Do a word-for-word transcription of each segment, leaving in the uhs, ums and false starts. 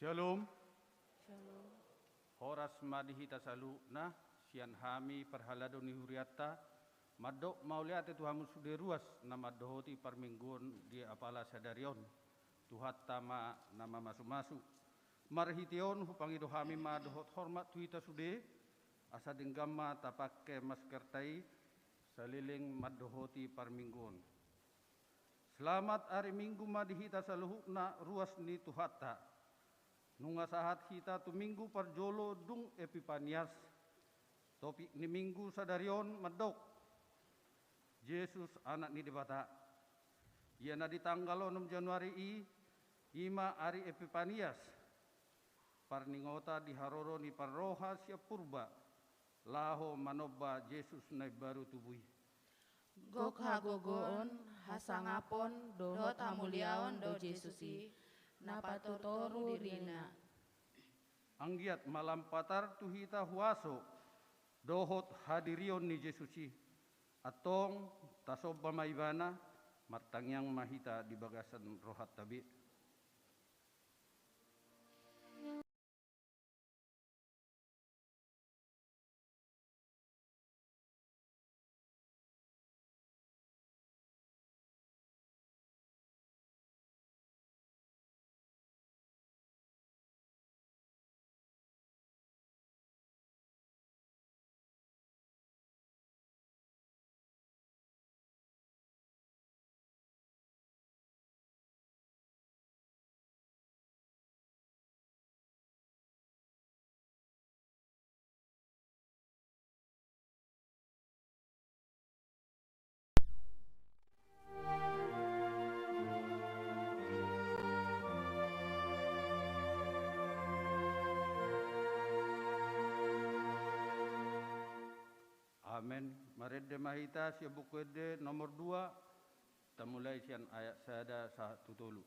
Shalom. Shalom. Horas ma di hita saluhutna, sian hami parhalado ni hurianta, mandok mauliate tu hamu sude ruas na mandohoti parmingguon di apala sadari on. Tuhanta ma na mamasumasu. Marhite on hupangido hami ma dohot hormat tu hita sude, asa denggan ma tapangke maskerta i saleleng mandohoti parmingguon. Selamat ari Minggu ma di hita saluhutna ruas ni Tuhanta. Nunga sahat hita tu Minggu parjolo dung Epipanias. Topik ni Minggu sadari on mandok, Jesus Anak ni Debata. Ia na di tanggal onom Januari i, i ma ari Epipanias. Parningotan di haroro ni parroha sian purba, laho manomba Jesus na imbaru tubu i. Gok hagogoon, hasangapon, dohot hamuliaon do Jesus i, na patutoru dirina. Anggiat ma lam patar tu hita huaso dohot hadirion ni Jesus i. Antong tasomba ma Ibana, martangiang ma hita di bagasan rohanta be. Amen. Marende ma hita sian Buku Ende nomor dua, tamulai sian ayat sada sahat tu tolu.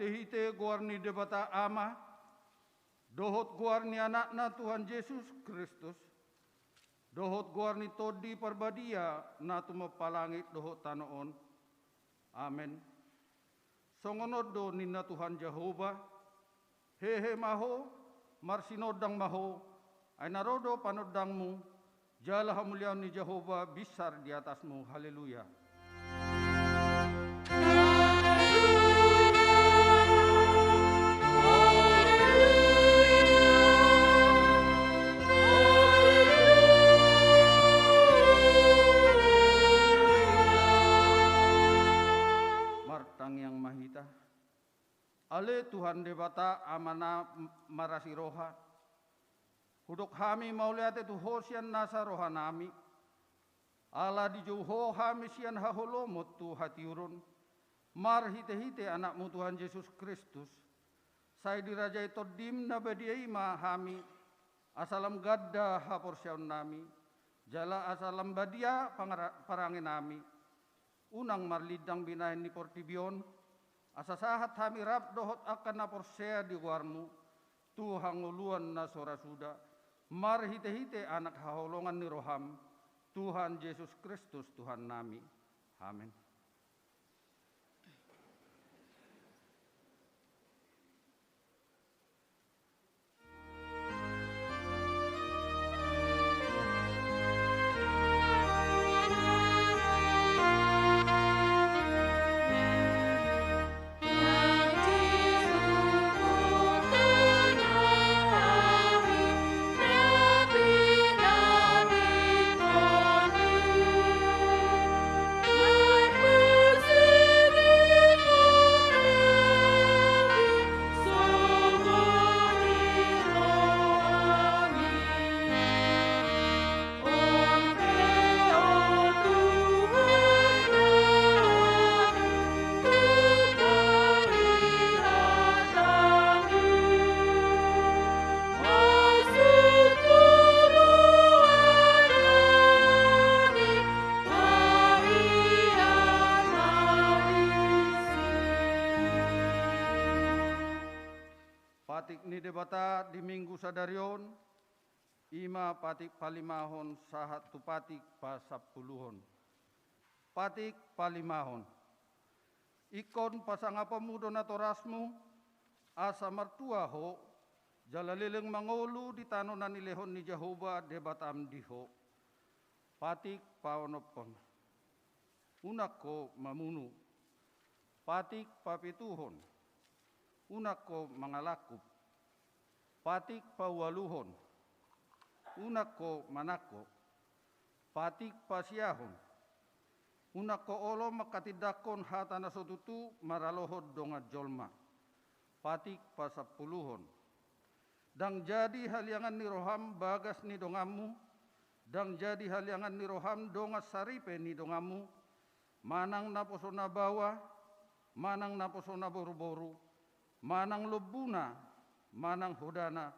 Marhitehite goar ni Debata Ama, dohot goar ni Anakna Tuhan Jesus Kristus, dohot goar ni Tondi Parbadia na tumompa langit dohot tano on. Amen. Songon on do ninna Tuhan Jahowa: Hehe ma ho, marsinondang ma ho, ai na ro do panondangmu, jala hamuliaon ni Jahowa binsar di atasmu. Haleluya. Martangiang ma hita. Ale Tuhan Debata, Ama na m-, marasi roha, hudok hami mauliate tu Ho sian nasa rohanami, ala dijou Ho hami sian haholomon tu hatiuron, marhitehite Anakmu Tuhan Jesus Kristus. Sai dirajai Tondim na badia i ma hami, asa lam ganda haporseaonnami, jala asa lam badia pangara-, parangenami. Unang marlindang binahen ni portibi on, asa sahat hami rap dohot angka na porsea di goarmu, tu hangoluan na so ra suda, marhitehite Anak haholongan ni roham, Tuhan Jesus Kristus Tuhannami. Amen. Patik ni Debata di Minggu sadari on, i ma patik palimahon sahat tu patik pasampuluhon. Patik palimahon. Ingkon pasangaponmu do natorasmu, asa martua ho, jala leleng mangolu di tano na nilehon ni Jahowa Debatam di ho. Patik paonomhon. Unang ho mamunu. Patik papituhon. Unang ho mangalangkup. Patik paualuhon. Unang ho manangko. Patik pasiahon. Unang ho olo manghatindanghon hata na so tutu maralohon dongan jolma. Patik pasampuluhon. Ndang jadi haliangan ni roham bagas ni donganmu, ndang jadi haliangan ni roham dongan saripe ni donganmu, manang naposona baoa, manang naposona boruboru, manang lombuna, manang hodana,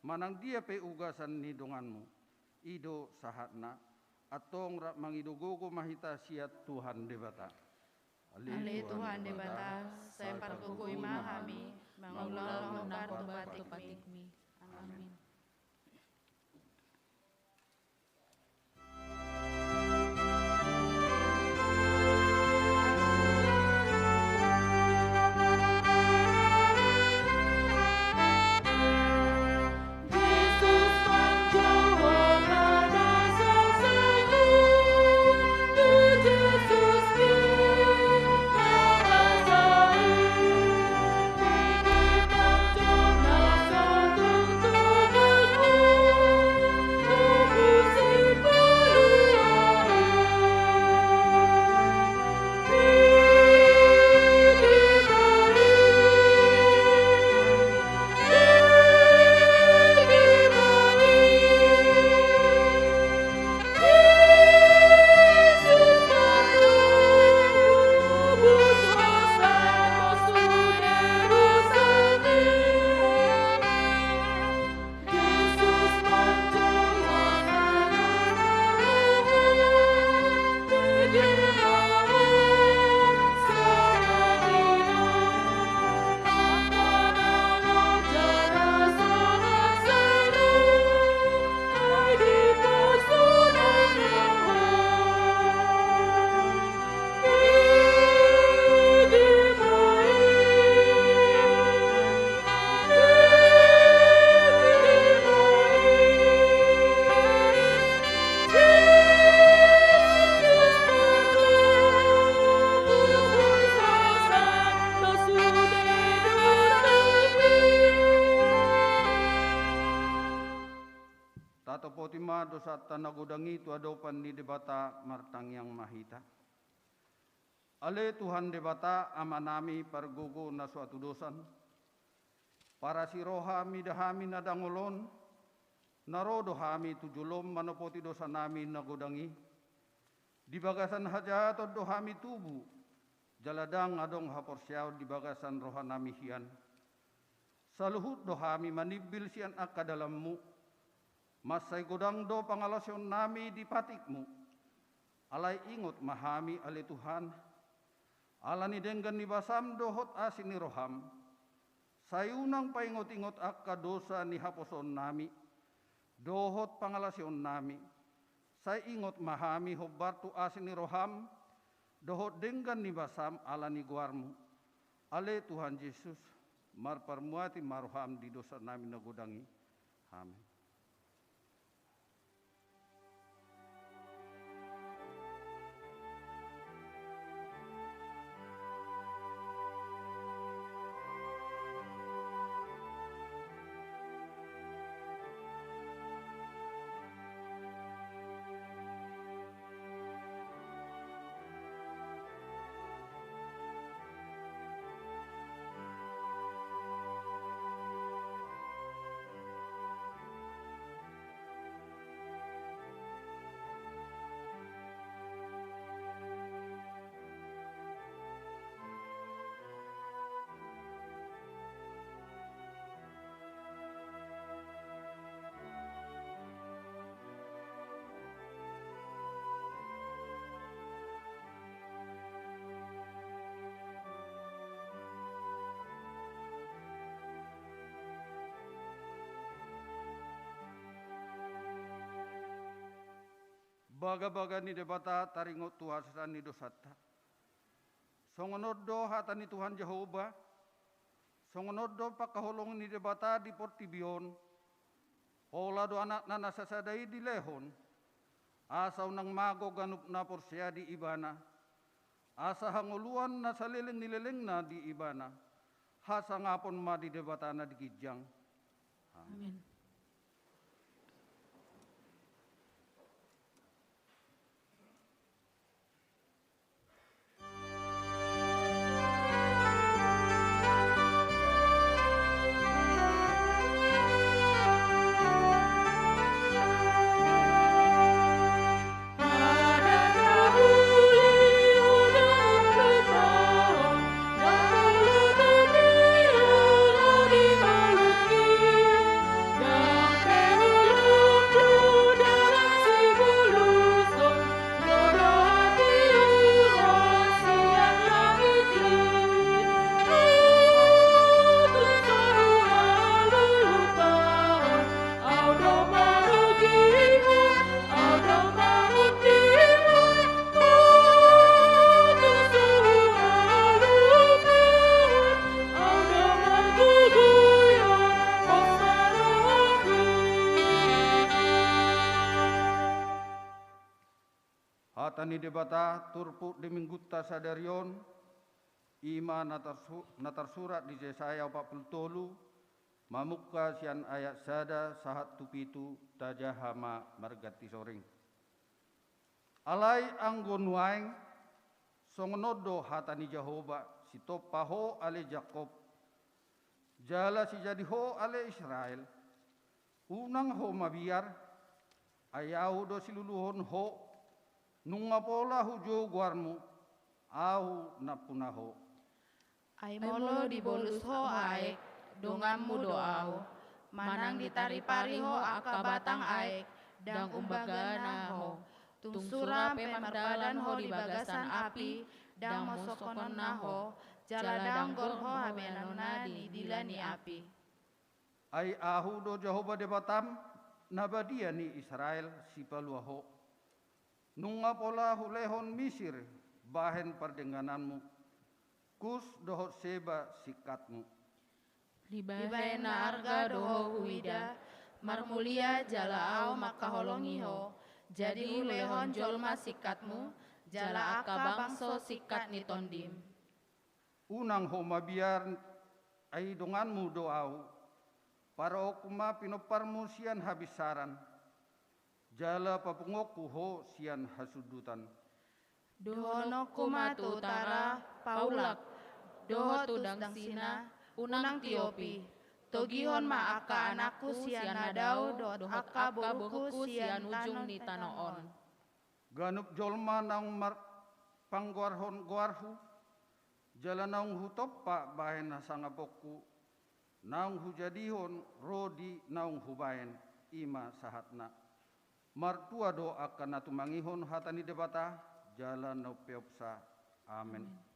manang dia pe ugasan ni donganmu. I do sahatna. Antong rap mangido gogo ma hita sian Tuhan Debata. Ale Tuhan Debata, sai pargogoi ma hami mangulahon hombar tu patikmi. Amin. Topoti ma dosanta na godang i tu adopan ni Debata. Martangiang ma hita. Ale Tuhan Debata, Amanami pargogo na so hatudosan, parasi roha mida hami na dangol on, na ro do hami tu jolom manopoti dosanami na godang i. Di bagasan hajahaton do hami tubu, jala ndang adong haporseaon di bagasan rohanami hian. Saluhut do hami manimbil sian angka dalanmu. Mansai godang do pangalaosionami di patikmu. Alai ingot ma hami, ale Tuhan, ala ni denggan ni basam dohot asi ni roham. Sai unang paingot-ingot angka dosa ni haposoonnami dohot pangalaosionnami. Sai ingot ma hami hombar tu asi ni roham dohot denggan ni basam ala ni goarmu. Ale Tuhan Jesus, marparmuati ma roham di dosanami na godang i. Amen. Bagabaga ni Debata taringot tu hasesaan ni dosanta. Songon on do hata ni Tuhan Jahowa, songon on do pangkaholongi ni Debata di portibi on, pola do Anakna na sasada i dilehon, asa unang mago ganup na porsea di Ibana, asa hangoluan na saleleng ni lelengna di Ibana, hasangapon ma di Debata na di ginjang. Amen. Amen. Hata ni Debata turpuk di Minggunta sadari on, i ma na tarsu-, na tarsurat di Jesaya opat pulu tolu, mamungka sian ayat sada sahat tu pitu, tajaha ma marganti soring. Alai anggo nuaeng, songon on do hata ni Jahowa, sitompa ho ale Jakkob, jala sijadi ho ale Israel, unang ho mabiar, ai Ahu do siluluhon ho, nunga pola hujou goarmu, Ahu nampuna ho. Ai molo dibolus ho aek, donganmu do Ahu. Manang ditaripari ho angka batang aek, ndang umbagana ho. Tung sura pe marpadan ho di bagasan api, ndang mosokonna ho, jala ndang gor ho habaenonna di dila ni api. Ai Ahu do Jahowa Debatam, na badia ni Israel, sipalua ho. Nunga pola hulehon Misir bahen pardengananmu, Kus dohot Seba singkatmu. Dibahen na arga do ho huida, marmulia jala Ahu mangkaholongi ho, jadi hulehon jolma singkatmu, jala angka bangso singkat ni tondim. Unang ho mabiar, ai donganmu do Ahu. Paroonku ma pinomparmu sian habinsaran. jala papunguonku ho sian hasundutan. Dohononku ma tu utara, paulak, dohot tu dangsina, unang tiopi. Togihon ma angka anakku sian na dao dohot angka borungku sian ujung ni tano on. Ganup jolma naung marpanggoarhon goarhu, jala naung hutompa bahen hasangaponku, naung hujadihon ro di naung hubahen, i ma sahatna. Martua do angka na tumangihon hata ni Debata, jala na umpeopsa. Amen. Amen.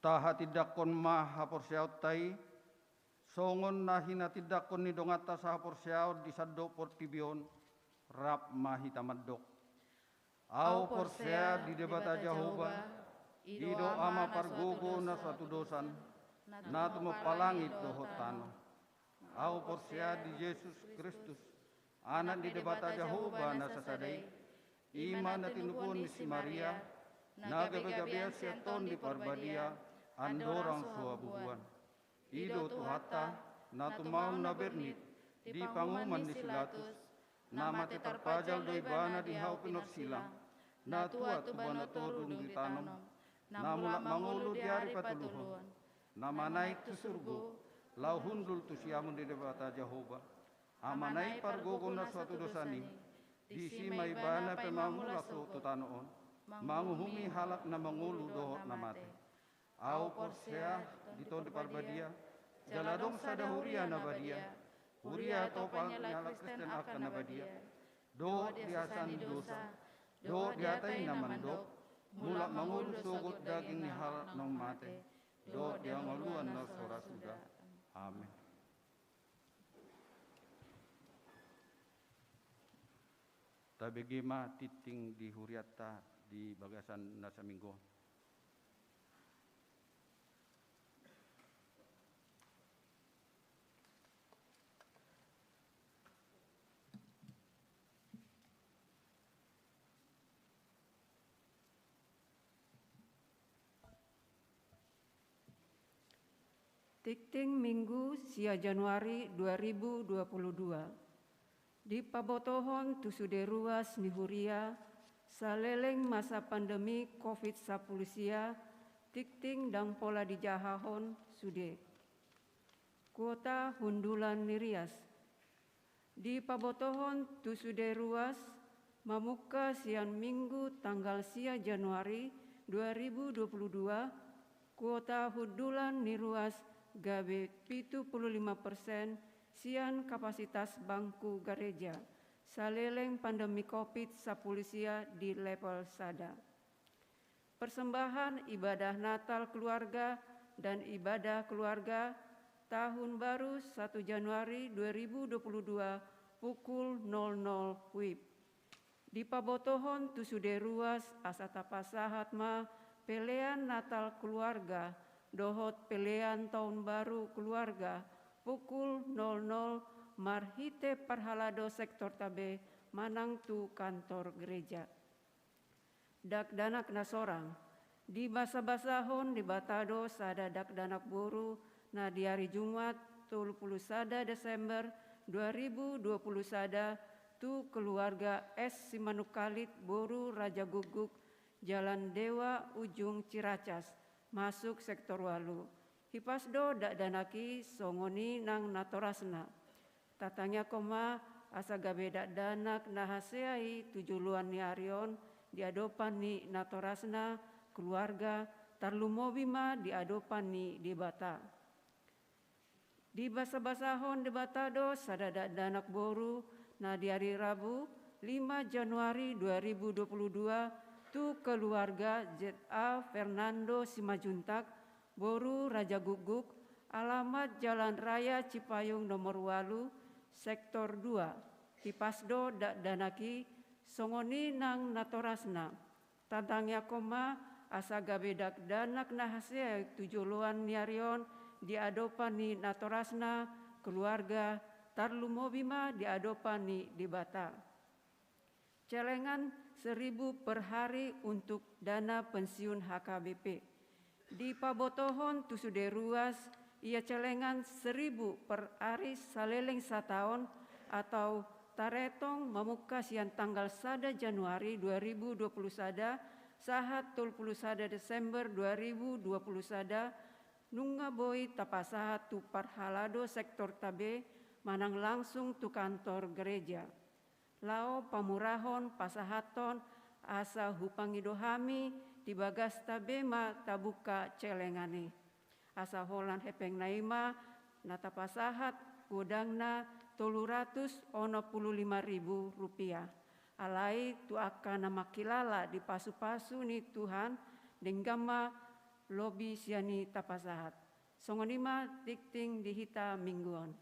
Tahatindangkon ma haporseaonta i, songon na hinatindangkon ni donganta sahaporseaon di sandok portibi on, rap ma hita mandok. Ahu porsea di Debata Jahowa, i do Ama pargogo na so hatudosan, na tumompa langit dohot tano. Ahu porsea di Jesus Kristus, Anak ni Debata Jahowa na sasada i, i ma na tinubuhon ni si Maria, na gabegabean sian Tondi Parbadia, andorang so habubuhan. I do Tuhanta, na tumaon na bernit di panguhuman ni si Pilatus, na mate tarpajal do ibana di hau pinorsilang, na tuat tu banua toru dung ditanom, na mulak mangolu di ari patoluhon, na manaek tu surgo, laho hundul tu siamun ni Debata Jahowa. Amana i pargogo na so hatudosan i, disi ma ibana pamamulak tu tano on, manguhumi halak na mangolu dohot na mate. Ahu porsea di Tondi Parbadia, jala adong sada huria na badia, huria topa ni halak Kristen angka na badia, dohot di hasesaan ni dosa, dohot di hata i na mandok, mulak mangolu sogot daging ni halak naung mate, dohot di hangoluan na so ra suda. Amen. Tabege ma tingting di hurianta di bagasan na saminggu on. Tingting Minggu sia Januari dua ribu dua puluh dua. Dipabotohon tu sude ruas ni huria, saleleng masa pandemi covid sampulu sia, tingting ndang pola dijahahon sude. Kuota hundulan ni rias. Dipabotohon tu sude ruas, mamungka sian Minggu tanggal sia Januari dua ribu dua puluh dua, kuota hundulan ni ruas gabe pitu pulu lima persen sian kapasitas bangku gareja, saleleng pandemi covid sampulu sia di level sada. Persembahan ibadah Natal keluarga dan ibadah keluarga tahun baru satu Januari dua ribu dua puluh dua pukul nol nol WIB. Dipabotohon tu sude ruas asa tapasahat ma pelean Natal keluarga dohot pelean tahun baru keluarga pukul nol nol marhite parhalado sektor tabe manang tu kantor gereja. Dakdanak na sorang. Dibasabasahon Debata do sada dakdanak boru na di ari Jumat tolu pulu sada Desember dua ribu dua pulu sada tu keluarga S Simanungkalit boru Raja Guguk, Jalan Dewa Ujung Ciracas, masuk sektor ualu. Hipas do dakdanak i songon i nang natorasna. Tatangiangkon ma asa gabe dakdanak na hasea i tu joloan ni ari on di adopan ni natorasna, keluarga, tarlumobi ma di adopan ni Debata. Dibasabasahon Debata do sada dakdanak boru na di ari Rabu lima Januari dua ribu dua pulu dua tu keluarga Z A Fernando Simanjuntak, boru Raja Guguk, alamat Jalan Raya Cipayung nomor ualu, sektor dua. Hipas do dakdanak i songon i nang natorasna. Tatangiangkon ma asa gabe dakdanak na hasea i tu joloan ni ari on di adopan ni natorasna, keluarga, tarlumobi ma di adopan ni Debata. Celengan seribu per hari untuk dana pensiun H K B P. Dipabotohon tu sude ruas, ia celengan seribu per ari saleleng sataon atau taretong mamungka sian tanggal sada Januari dua ribu dua pulu sada sahat tolu pulu sada Desember dua ribu dua pulu sada, nunga boi tapasahat tu parhalado sektor tabe manang langsung tu kantor gereja. Laho pamurahon pasahathon asa hupangido hami di bagasta be ma tabuka celengan i. Asa holan hepengna i ma na tapasahat godangna tolu ratus onom pulu lima ribu rupiah. Alai tu angka na mangkilala di pasupasu ni Tuhan denggan ma lobi sian i tapasahat. Songon i ma tingting di hita minggu on.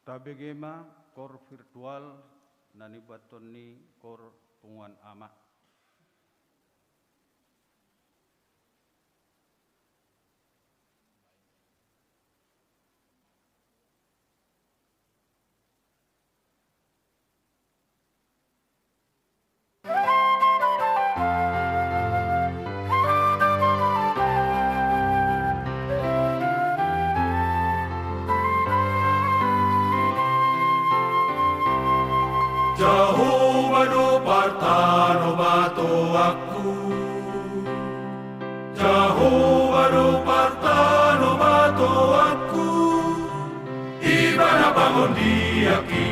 Tabege ma koor virtual na nibuathon ni koor Punguan Ama. Jahowa do partanobatoanku. Jahowa do partanobatoanku. Ibana pangondianki,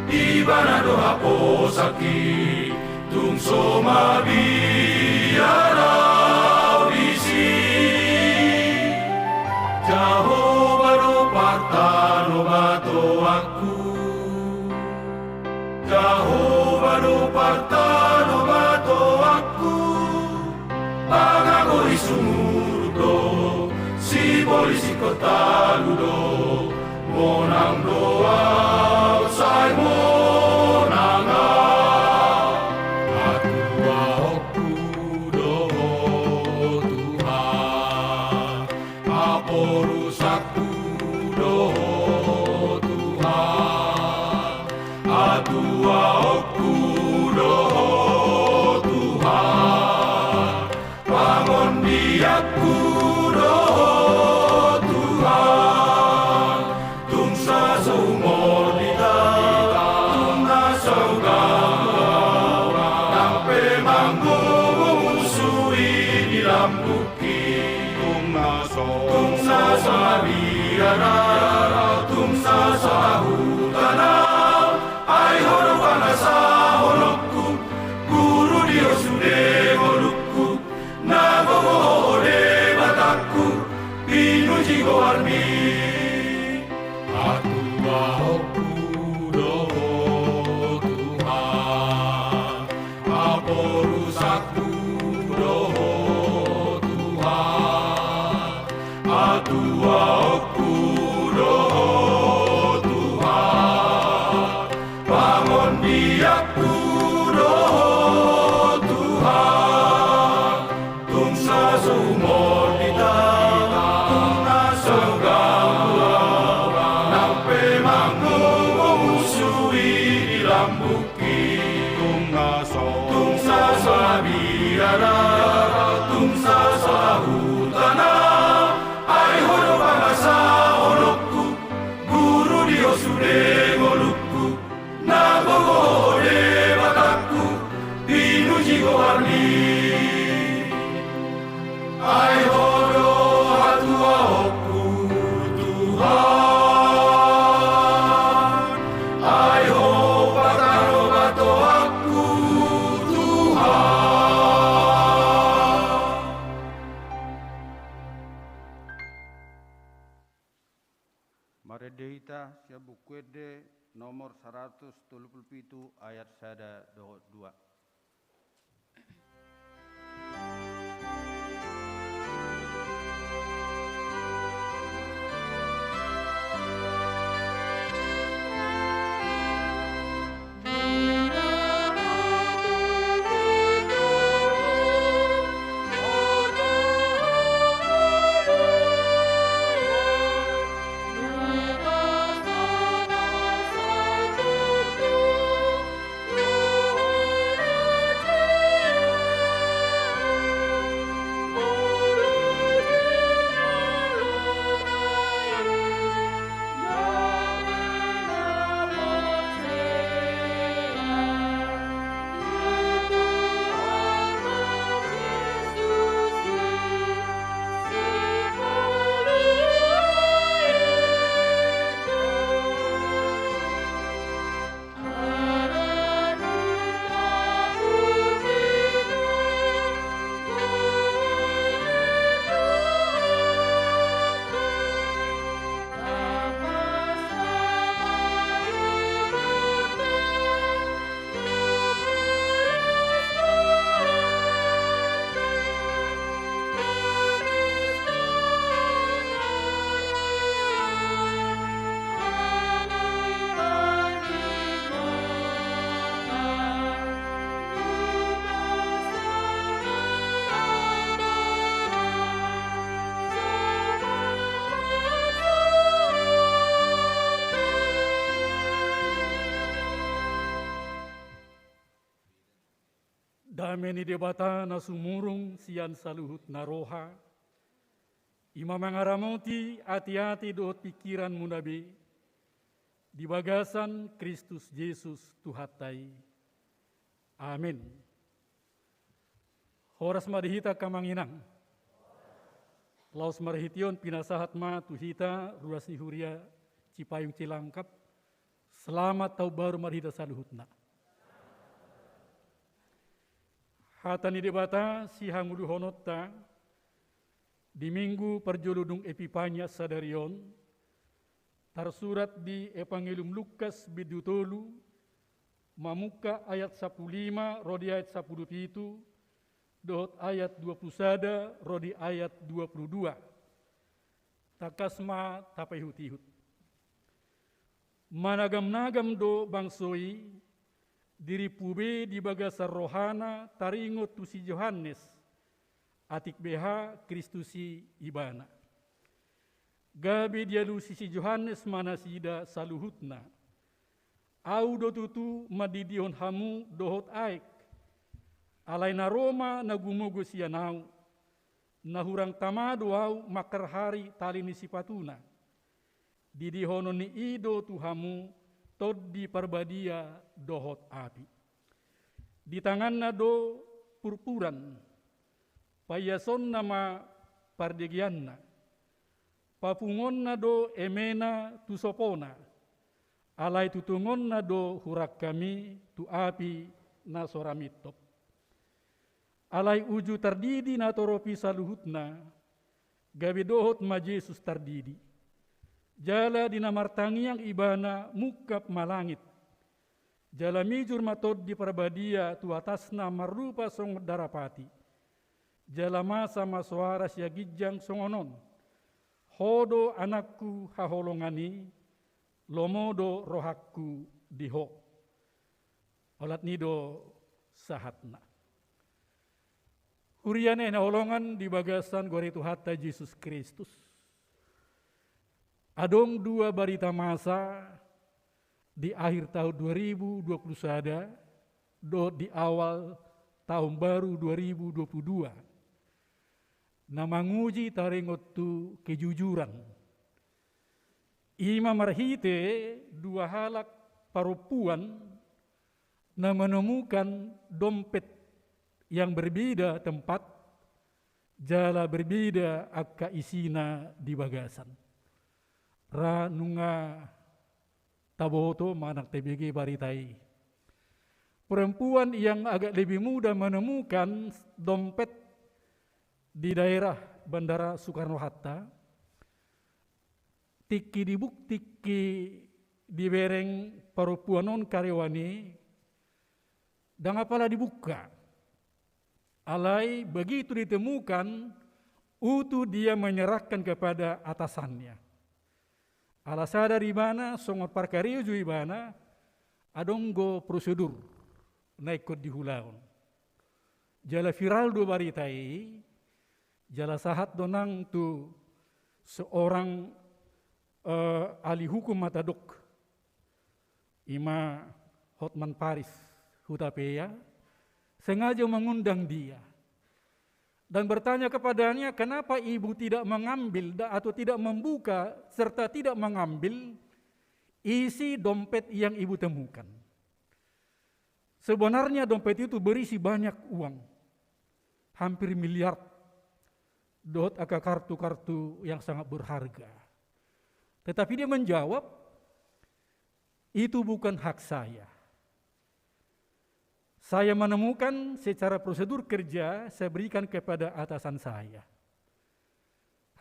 Ibana do haposanki, tung so mabiar au disi. Jahowa do partanobatoanku. Jahowa do partanobatoanku. Pangago i sumurut do, sibolis i talu do, monang do au sai monang au. Hatuaonku do Ho Tuhan, haporusanku do Ho Tuhan. Hatuaonku do Ho Tuhan. Lambungki tung na so, tung na so na biara, tung na so na hutana, ai ho do pangasahononku, guru di ho sude ngolungku, na gogo ho Debatangku, pinuji goarmi. Hatuaonku do ho Tuhan, haporusanku do ho Tuhan, hatuaonku do ho Tuhan, pangondianku do ho Tuhan. Tung na so humonding hita, tung na so ganggu, nang pe mangomomusui di lambungki. Tung na so, tung na so na biara, tung na so na hutana, ai ho do pangasahononku, guru di ho sude ngolungku, na gogo ho Debatangku, pinuji goarmi. Ai ho do hatuaonku Tuhan, ai ho patanobatonku Tuhan. Marende hita sian Buku Ende nomor saratus tolu pulu pitu ayat sada dohot dua. Dame ni Debata na sumurung sian saluhut na roha, i ma mangaramoti ateate dohot pingkiranmuna be, di bagasan Kristus Jesus Tuhanta i. Amen. Horas ma di hita angka amang inang. Laos marhite on pinasahat ma tu hita ruas ni huria Cipayung Cilangkap. Selamat Taon Baru ma di hita saluhutna. Hata ni Debata sihangoluhononta di Minggu parjolo dung Epipania sadari on, tarsurat di Evangelium Lukas bindu tolu, mamungka ayat sampulu lima ro di ayat sampulu pitu, dohot ayat dua pulu sada ro di ayat dua pulu dua. Tangkas ma tapaihutihut. Managamnagam do bangso i, dirimpu be di bagasan rohana taringot tu si Johannes, atik beha Kristus i ibana. Gabe dialusi si Johannes ma nasida saluhutna. Ahu do tutu mandidihon hamu dohot aek. Alai na ro ma na gumogo sian ahu. Na hurang tama do ahu mangkarhari tali ni sipatuna. Didihonon ni i do tu hamu Tondi Parbadia dohot api. Di tanganna do purpuran, Paiasonna ma pardigeanna, papunguonna do emena tu sopona, alai tutungonna do hurangkami tu api na so ra mintop. Alai uju tardidi na torop i saluhutna, gabe dohot ma Jesus tardidi. Jala di na martangiang ibana mungkap ma langit. Jala mijur ma Tondi Parbadia tu atasna marrupa songon darapati. Jala masa ma soara sian ginjang songon on: Ho do Anakku haholongan i, lomo do rohangku di Ho. Olat ni do sahatna. Huria na hinaholongan di bagasan goar ni Tuhanta Jesus Kristus. Adong dua barita masa di akhir tahun dua ribu dua puluh sada dohot di awal tahun baru dua ribu dua puluh dua na manguji taringot tu kejujuran. I ma marhite dua halak parompuan na menemukan dompet yang berbeda tempat, jala berbeda angka isina di bagasan. Ra nunga taboto manang tabege barita i. Perempuan yang agak lebih muda menemukan dompet di daerah Bandara Soekarno-Hatta. Tingki dibuk-, tingki dibereng parompuan on karyawan i, ndang apala dibuka. Alai begitu ditemukan, utuh dia menyerahkan kepada atasannya. Ala sadar ibana songon parkarejo ibana, adong do prosedur na ingkon diulahon. Jala viral do barita i, jala sahat do nang tu seorang, eh, ahli hukum ma tadok. I ma Hotman Paris Hutapea, sengaja mengundang dia dan bertanya kepadanya, kenapa ibu tidak mengambil da-, atau tidak membuka serta tidak mengambil isi dompet yang ibu temukan. Sebenarnya dompet itu berisi banyak uang, hampir miliar, dohot angka kartu-kartu yang sangat berharga. Tetapi dia menjawab, itu bukan hak saya. Saya menemukan secara prosedur kerja, saya berikan kepada atasan saya.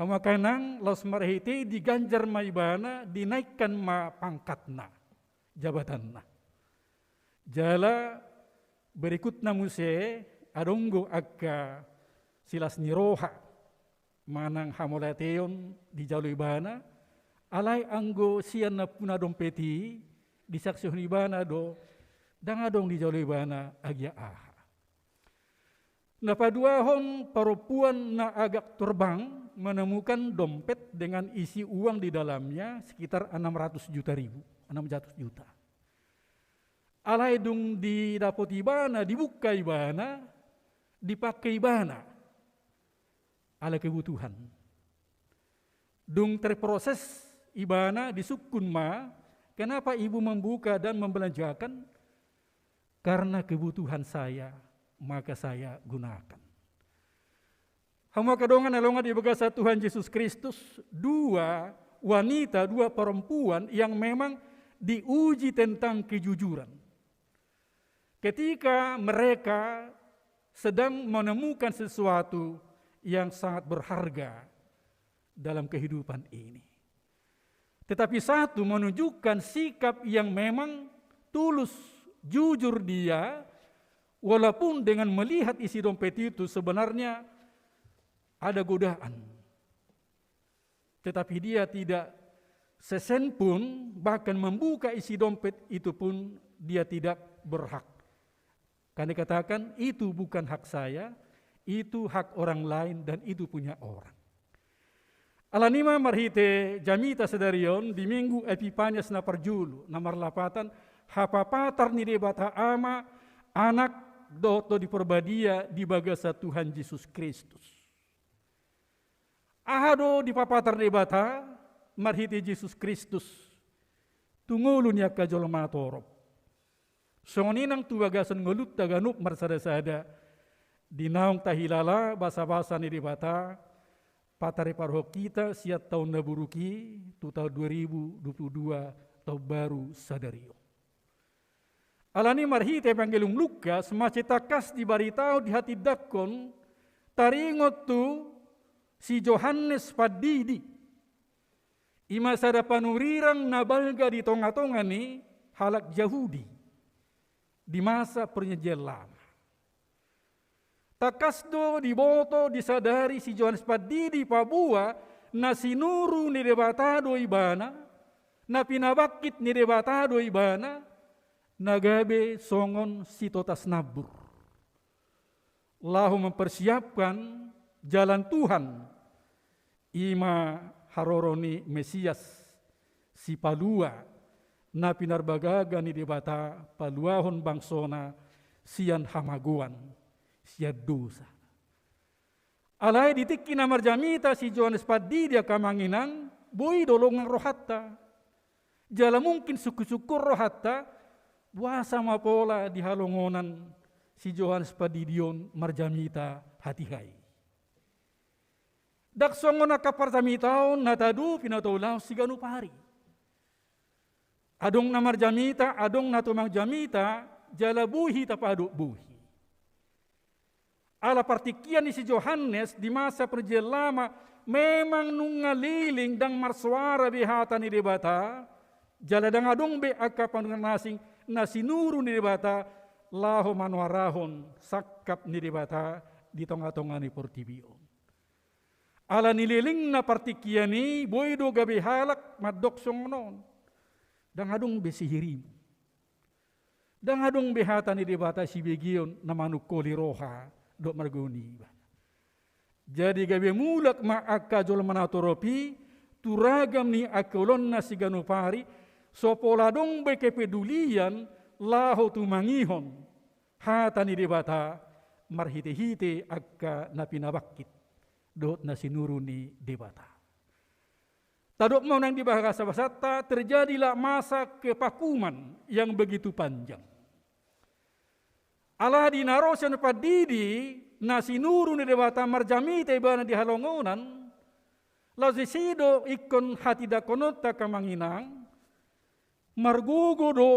Hamu angka inang, laos marhite i diganjar ma ibana, dinaikkan ma pangkatna, jabatanna. Jala berikutna muse adong do angka silas ni roha manang hamauliateon dijalo ibana, alai anggo sian nampuna dompet i disaksihon ibana do, ndang adong dijalo ibana agia aha. Na paduahon, parompuan na agak terbang menemukan dompet dengan isi uang di dalamnya sekitar enam ratus juta ribu, enam ratus juta. Alai dung didapot ibana, dibuka ibana, dipake ibana ala kebutuhan. Dung terproses ibana, disungkun ma, kenapa ibu membuka dan membelanjakan? Karena kebutuhan saya, maka saya gunakan. Hamu angka dongan na hinaholongan di bagasan Tuhan Jesus Kristus, dua wanita, dua perempuan yang memang diuji tentang kejujuran. Ketika mereka sedang menemukan sesuatu yang sangat berharga dalam kehidupan ini. Tetapi satu menunjukkan sikap yang memang tulus, jujur dia, walaupun dengan melihat isi dompet itu sebenarnya ada godaan. Tetapi dia tidak sesen pun, bahkan membuka isi dompet itu pun dia tidak berhak. Karena dikatakan, itu bukan hak saya, itu hak orang lain dan itu punya orang. Alani i ma marhite jamita sadari on di Minggu Epipanias na parjolo, na marlapatan hapapatar ni Debata Ama, Anak, dohot Tondi Parbadia di bagasan Tuhan Jesus Kristus. Aha do dipapatar Debata marhite Jesus Kristus tu ngolu ni angka jolma torop? Songon i nang tu bagasan ngolunta ganup marsadasada, Di naung tahilala basabasa ni Debata, patarparohahon hita sian taon na buruk i tu taon dua ribu dua puluh dua, taon baru sadari on. Alani marhite Evangelium Lukas, mansai tangkas dibaritahon, dihatindangkon, taringot tu si Johannes Pandidi. I ma sada panurirang na balga di tonga-tonga ni halak Jahudi di masa Perjanjian Lama. Tangkas do diboto, disadari si Johannes Pandidi paboa na sinuru ni Debata do ibana, na pinabangkit ni Debata do ibana, na gabe songon sitotas nambur laho mempersiapkan jalan Tuhan, i ma haroro ni Mesias, Sipalua, na pinarbagaga ni Debata paluahon bangsona sian hamagoan, sian dosa. Alai di tingki na marjamita si Johannes Pandidi, angka amang inang, boi do longang rohanta. Jala mungkin sungkun-sungkun rohanta, boasa ma pola di halongonan si Johannes Pandidi on marjamita hatiha i. Ndang songon angka parjamitaon na taadopi na taulahon siganup ari. Adong na marjamita, adong na tumang jamita, jala boi hita padohot boi. Ala partingkian ni si Johannes di masa Perjanjian Lama, memang nunga leleng, ndang marsoara be hata ni Debata, jala ndang adong be angka panurirang na asing na sinuru ni Debata laho manoarahon sangkap ni Debata di tonga-tonga ni portibi on. Alani lelengna partingkian i, boi do gabe halak mandok songon on: Ndang adong be sihirimu. Ndang adong be hata ni Debata sibegeon na manungkoli roha dohot margogo ni ibana. Jadi gabe mulak ma angka jolma na torop i tu ragam ni angka ulaonna siganup ari, so pola adong be kepedulian laho tumangihon hata ni Debata marhite-hite angka na pinabangkit dohot na sinuru ni Debata. Tadok ma unang di bagasan basabasanta, terjadilah masa kevakuman yang begitu panjang. Ala di na ro si Johannes Pandidi, na sinuru ni Debata, marjamita ibana di halongonan, laos disi do ingkon hatindangkononta, angka amang inang, margogo do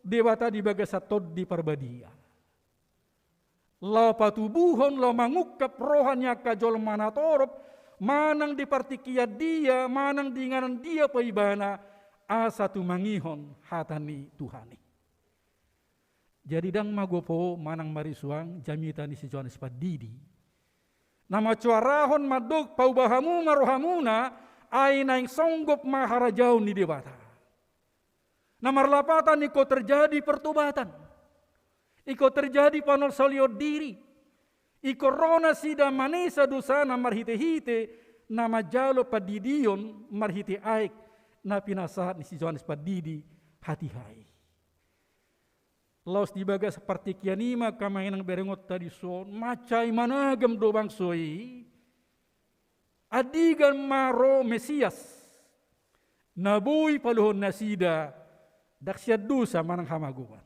Debata di bagasan Tondi Parbadia laho patubuhon, laho mangungkap roha ni angka jolma na torop, manang di partingkian dia, manang di inganan dia pe ibana, asa tumangihon hata ni Tuhan i. Jadi ndang magopo manang marisuang jamita ni si Johannes Pandidi, na mansoarahon mandok: Paubah hamu ma rohamuna, ai naeng songgop ma harajaon ni Debata. Na marlapatan ingkon terjadi pertobatan, ingkon terjadi panolsolion diri, ingkon ro nasida manesa dosana marhite-hite na manjalo pandidion marhite aek na pinasahat ni si Johannes Pandidi hatiha i. Laos di bagasan partingkian i ma, angka amang inang, berengonta dison, mansai managam do bangso i andigan ma ro Mesias na boi paluahon nasida ndang sian dosa manang hamagoan.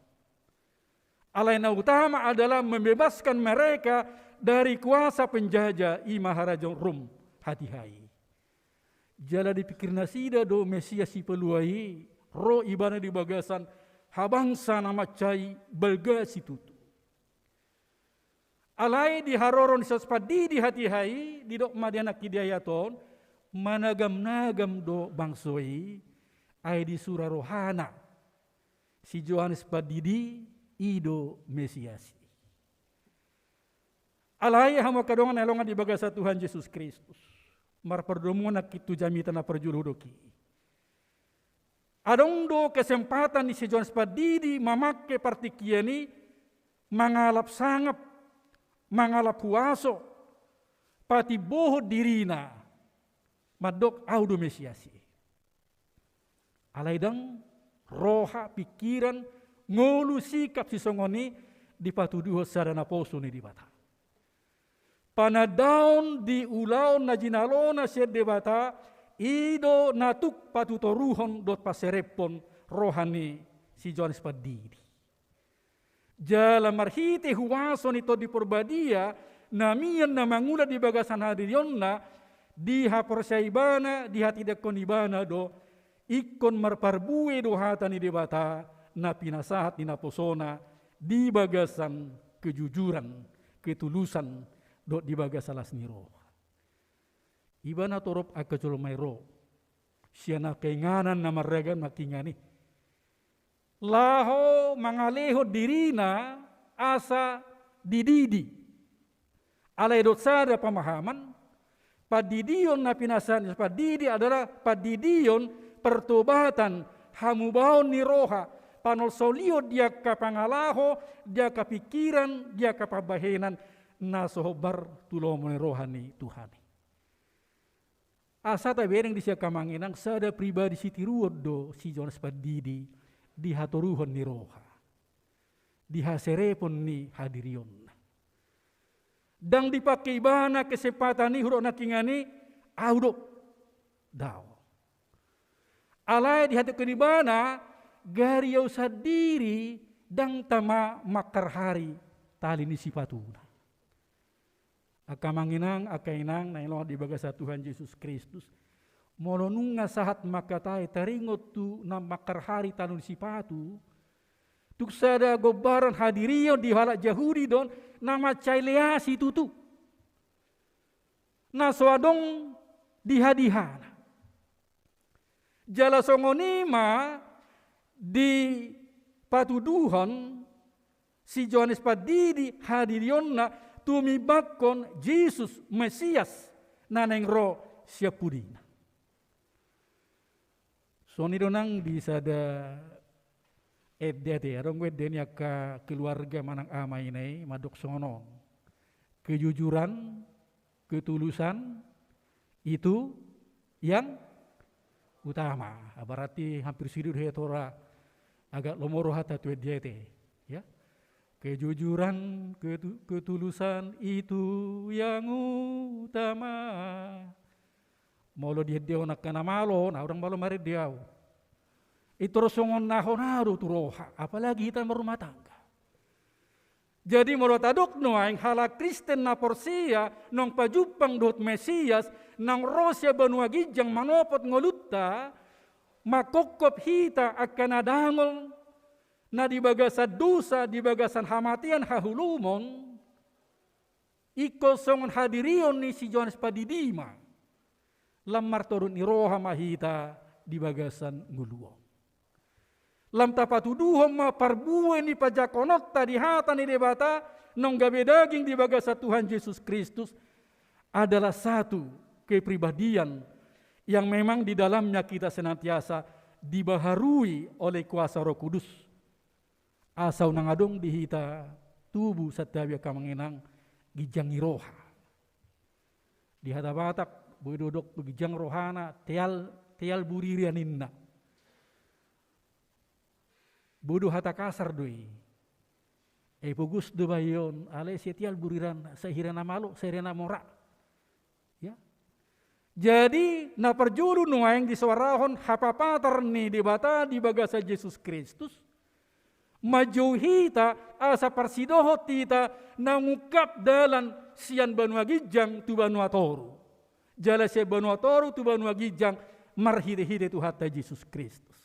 Alai na utama adalah membebaskan mereka dari kuasa penjajah, i ma harajaon Rom hatiha i. Jala dipikir nasida do Mesias Sipalua i ro ibana di bagasan habangsa na mansai balga situtu. Alai di haroro ni si Johannes Pandidi hatiha i, didok ma di anak i di ayat on, managam-nagam do bangso i, ai di sura rohana si Johannes Pandidi i do Mesias i. Alai hamu angka dongan na hinaholongan di bagasan Tuhan Jesus Kristus, marpardomuan nangkin tu jamita na parjolo hudok i. Adong do kesempatan ni si Johannes Pandidi mamangke partingkian i mangalap sangap, mangalap huaso, patimbohon dirina, mandok: Ahu do Mesias i. Alai ndang roha, pingkiran, ngolu, sikap sisongon i dipatuduhon sada naposo ni Debata. Panandaon di ulaon na jinalona sian Debata, i do na tuk patutoruhon dohot paserephon roha ni si Johannes Pandidi. Jala marhite huaso ni Tondi Parbadia, na mian na mangula di bagasan hadirionna, dihaporseai ibana, dihatindangkon ibana do, ingkon marparbue do hata ni Debata, na pinasahat ni naposona, di bagasan kejujuran, ketulusan, dohot di bagasan las ni roha. Ibana torop angka jolma i ro, sian angka inganan na marragam nangkiningan i. Laho mangalehon dirina asa dididi. Alai dohot sada pamahaman, pandidion na pinasahat ni pandidi adalah pandidion pertobatan, hamubaon ni roha, panolsolion di angka pangalaho, di angka pikiran, di angka pambahenan, na so hombar tu lomo ni roha ni Tuhan i. Asa tabereng di si angka amang inang, sada pribadi sitiruon do si Johannes Pandidi di hatoruhon ni roha, di haserepon ni hadirionna. Ndang dipake ibana kesempatan i, hudok nangkiningan i, au do. Dao. Alai dihatindangkon ibana, gari au sandiri ndang tama mangharhari tali ni sipatuna. Angka amang inang, angka inang na hinaholongan di bagasan Tuhan Jesus Kristus, molo nunga sahat mangkatai taringot tu na mangharhari tali ni sipatu, tung sada gombaran hadirion di halak Jahudi do on na mansai leas i tutu, na so adong dihadihana. Jala songon i ma dipatuduhon si Johannes Pandidi hadirionna tumimbangkon Jesus Mesias na naeng ro sian pudina. Songon i do nang di sada ende ate, adong do ende ni angka keluarga manang ama ina i mandok songon on. Kejujuran, ketulusan, itu yang utama. Ah, berarti hampir sude do hita ro, agak lomo rohanta tu ende ate. Ya. Kejujuran, ketu-, ketulusan itu yang utama. Molo diendehon angka na malo, na ndang malo marende au. Pintor songon na hona do tu roha, apalagi hita marrumah tangga. Jadi molo tadok nuaeng halak Kristen na porsea naung pajumpang dohot Mesias, naung ro sian banua ginjang manopot ngolunta, mangkophop hita angka na dangol, na di bagasan dosa, di bagasan hamatean, haholomon, ingkon songon hadirion ni si Johannes Pandidi ma. Lam martonduk ni roha ma hita di bagasan ngolu on. Lam tapatuduhon ma parbue ni panjangkononta di hata ni Debata naung gabe daging di bagasan Tuhan Jesus Kristus adalah satu kepribadian yang memang di dalamnya kita senantiasa dibaharui oleh kuasa Roh Kudus. Asa unang adong di hita tubu santabi angka amang inang ginjang ni roha. Di hata Batak, boi do didok ginjang rohana, teal, teal buririan ninna. Boi do hata kasar do i. Ai pogos do bahen on, alai sai teal buririan, sai hira na malo, sai hira na mora. Ya. Jadi, na parjolo nuaeng disoarahon hapapatar ni Debata di bagasan Jesus Kristus, manjou hita asa parsidohot hita na mangungkap dalan sian banua ginjang tu banua toru. Jala sian banua toru tu banua ginjang marhitehite Tuhanta Jesus Kristus.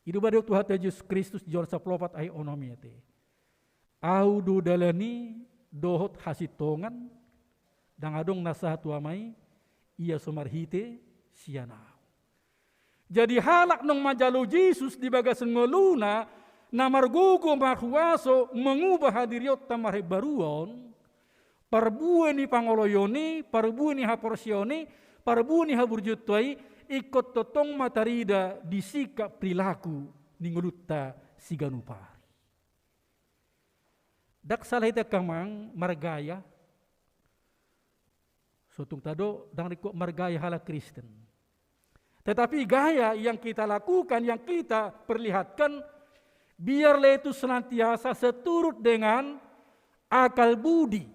I do ba didok Tuhanta Jesus Kristus di Johannes sampulu opat ayat onom i ate. Au do dalan i dohot hasintongan, ndang adong na sahat tu Ama i, ia so marhite sian Au. Jadi halak naung manjalo Jesus di bagasan ngoluna, na margogo marhuaso mangubah hadirionta marhimbaruon, parbue ni pangoloion i, parbue ni haporseaon i, parbue ni haburjuonta i, ingkon tongtong ma tarida di sikap perilaku ni ngolunta siganup ari. Ndang sala hita angka amang margaya, so tung tadok ndang ringkot margaya halak Kristen. Tetapi gaya yang kita lakukan, yang kita perlihatkan, biarlah itu senantiasa seturut dengan akal budi,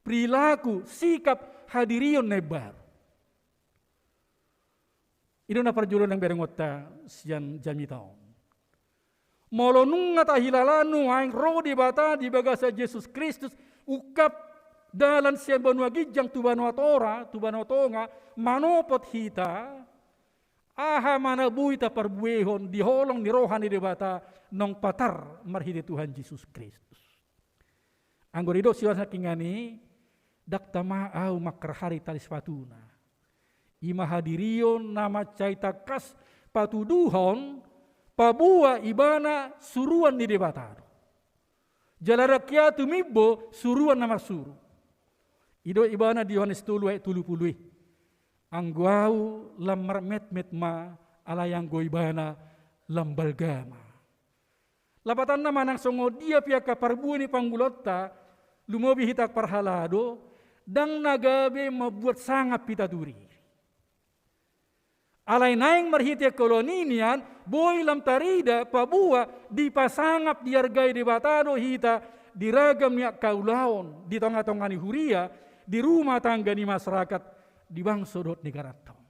perilaku, sikap hadirion na imbaru. I do na parjolo naeng berengonta sian jamita on. Molo nunga tahilala nuaeng ro Debata di bagasan Jesus Kristus, ungkap dalan sian banua ginjang tu banua tora, tu banua tonga, manopot hita, aha ma na boi taparbuehon di holong ni roha ni Debata naung patar marhite Tuhan Jesus Kristus. Anggo didok silas nangkiningan i, ndang tama ahu mangkarhari tali sapatuna. I ma hadirion na mansai tangkas patuduhon, paboa ibana suruan ni Debata do. Jala ndang ia tumimbo suruan na marsuru. Didok ibana di Yohanes tolu ayat tolu pulu i. Anggo ahu lam marmetmet ma, alai anggo ibana lam balga ma. Lapatanna manang songon dia pe angka parbue ni pangulaonta, lumobi hita parhalado, ndang na gabe mambuat sangap hita tu diri. Alai naeng marhite angka ulaon i nian, boi lam tarida paboa dipasangap diargai Debata do hita di ragam ni angka ulaon, di tonga-tonga ni huria, di rumah tangga ni masyarakat, di bangso dohot negaranta on.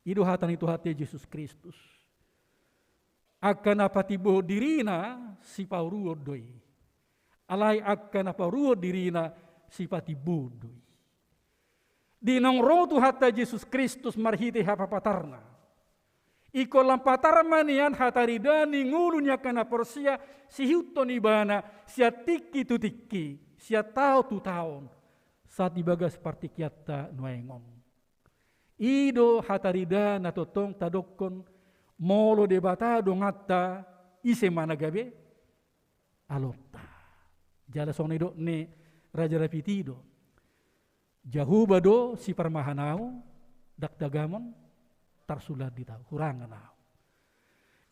I do hata ni Tuhanta Jesus Kristus. Angka na patimbohon dirina siparuon do i. Alai angka na paruon dirina sipatimbohon do i. Di naung ro Tuhanta Jesus Kristus marhite hapapatarna, ingkon lam patar ma nian hataridaan ni ngolu ni angka na porsea siihuthon ibana sian tingki tu tingki, sian taon tu taon, sahat di bagas partingkianta nuaeng on. I do hataridaan na tongtong tadokkon, molo Debata donganta, ise ma na gabe aloonta. Jala songon didok ni Raja David i do, Jahowa do siparmahan ahu, ndang tagamon tarsulandit ahu, hurangan ahu.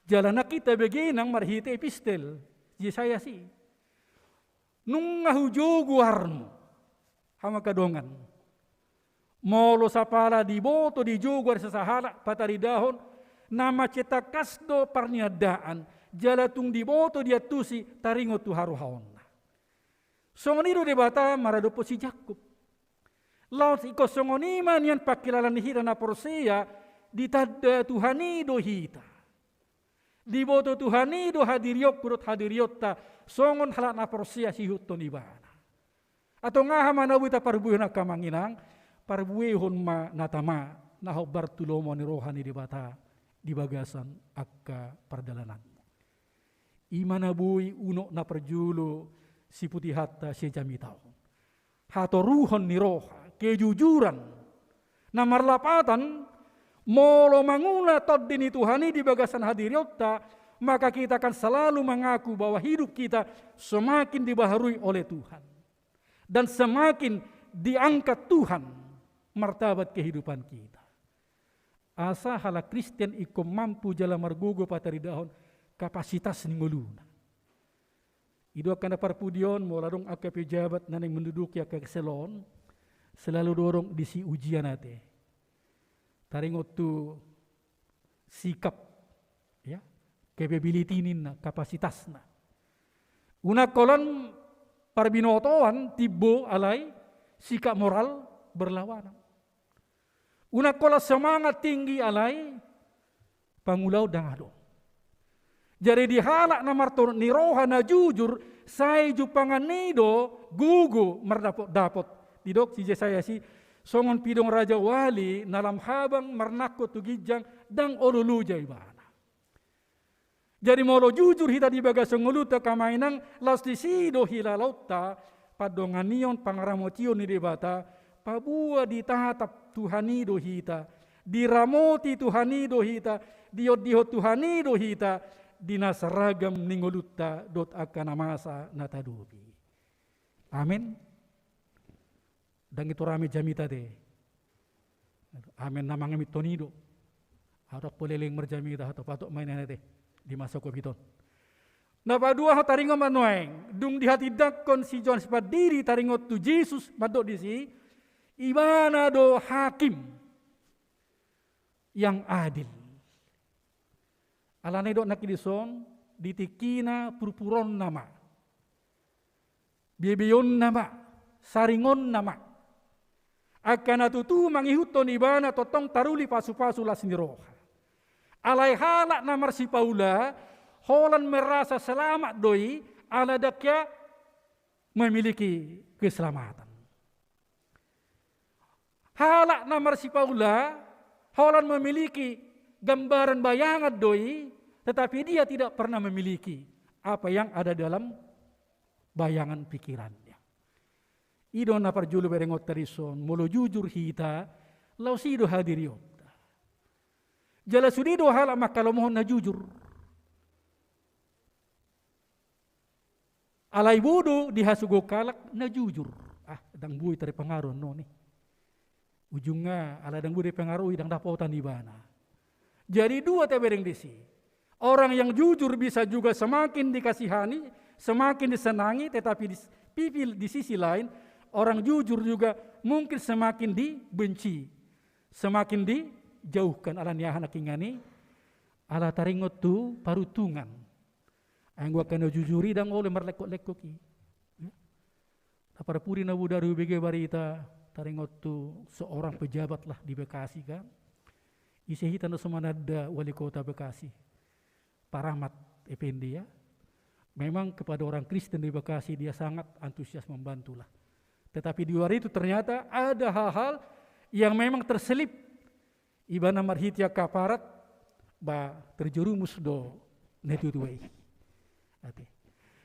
Jala nangkin tabege nang marhite epistel Jesayas i. Nunga hujogo goarmu, hamu angka dongan. Molo sapala diboto dijogo ari sasahalak pataridahon, na mansai tangkas do parniandaan, jala tung diboto diantusi taringot tu harohaonna. Songon i do Debata maradophon si Jakkob. Laos ingkon songon i ma nian pangkilalaan ni hita na porsea, ditanda Tuhan i do hita. Diboto Tuhan i do hadirionku dohot hadirionta, songon halak na porsea siihuthon ibana. Antong aha ma na boi taparbuehon angka amang inang, parbuehon ma na tama, na hombar tu lomo ni roha ni Debata di bagasan angka pardalananmu. I ma na boi unok na parjolo siputihonta sian jamita on. Hatoruhon ni roha, kejujuran. Na marlapatan, molo mangula tondi ni Tuhan i di bagasan hadirionta, maka kita akan selalu mengaku bahwa hidup kita semakin dibaharui oleh Tuhan. Dan semakin diangkat Tuhan martabat kehidupan kita. Asa halak Kristen ingkon mampu jala margogo pataridahon kapasitas ni ngoluna. I do angka na parpudi on, molo adong angka pejabat na naeng menduduki angka kesel on, selalu do adong disi ujian ate. Taringot tu sikap, ya, capability ninna, kapasitasna. Unang holan parbinotoan timbo alai sikap moral berlawanan. Unang holan semangat tinggi alai pangulaon ndang adong. Jadi di halak na martonat ni roha na jujur, sai jumpangan ni i do gogo mardapotdapot. Didok si Jesayas i, songon pidong raja wali na lam habang marnangkok tu ginjang, ndang olo loja ibana. Jadi molo jujur hita di bagasan ngolunta angka amang inang, laos disi do hilalaonta, pandonganion, pangaramotion ni Debata, paboa ditatap Tuhan i do hita, diramoti Tuhan i do hita, diondihon Tuhan i do hita, di na saragam ni ngolunta dohot angka na masa na tahadopi. Amen. Ndang i tu rame jamita te. Amen na mangamithon i do. Adong pe leleng marjamita, hatop-hatop ma i na te di masa covid on. Na paduahon, taringot ma nuaeng, dung dihatindangkon si Johannes Pandiri taringot tu Jesus, mandok disi, ibana do hakim yang adil. Alana i do nangkin dison, di tingkina purpuronna ma, bebeionna ma, saringonna ma. Angka na tutu mangihuthon ibana tongtong taruli pasupasu las ni roha. Alai halak na marsipaula, Holan merasa selamat do i, ala ndang ia memiliki keselamatan. Halak na marsipaula, holan memiliki gambaran bayangan do i, tetapi dia tidak pernah memiliki apa yang ada dalam bayangan pikirannya. I do na parjolo berengonta dison, molo jujur hita, laos i do hadirionta. Jala sude do halak mangkalomohon na jujur. Alai bodo dihasogohon halak na jujur. Ah, ndang boi terpengaruh annon i. Ujungna, ala ndang boi dipengaruhi, ndang dapotan ibana. Jadi dua tabereng disi. Orang yang jujur bisa juga semakin dikasihani, semakin disenangi, tetapi di, pipi, di sisi lain, orang jujur juga mungkin semakin dibenci, semakin dijauhkan. Ala ni aha nangkiningan i? Ala taringot tu paruntungan. Ai anggo angka na jujur i ndang olo marlekkok-lekkok i. Ya. Na parpudi na bodari hubege barita taringot tu seorang pejabat lah di Bekasi kan. Ise hita na so mananda wali kota Bekasi. Pak Rahmat Effendi ya. Memang kepada orang Kristen di Bekasi dia sangat antusias membantu lah. Tetapi di luar itu ternyata ada hal-hal yang memang terselip. Ibana marhite angka aparat, ba terjerumus do na tuatua i. Ate.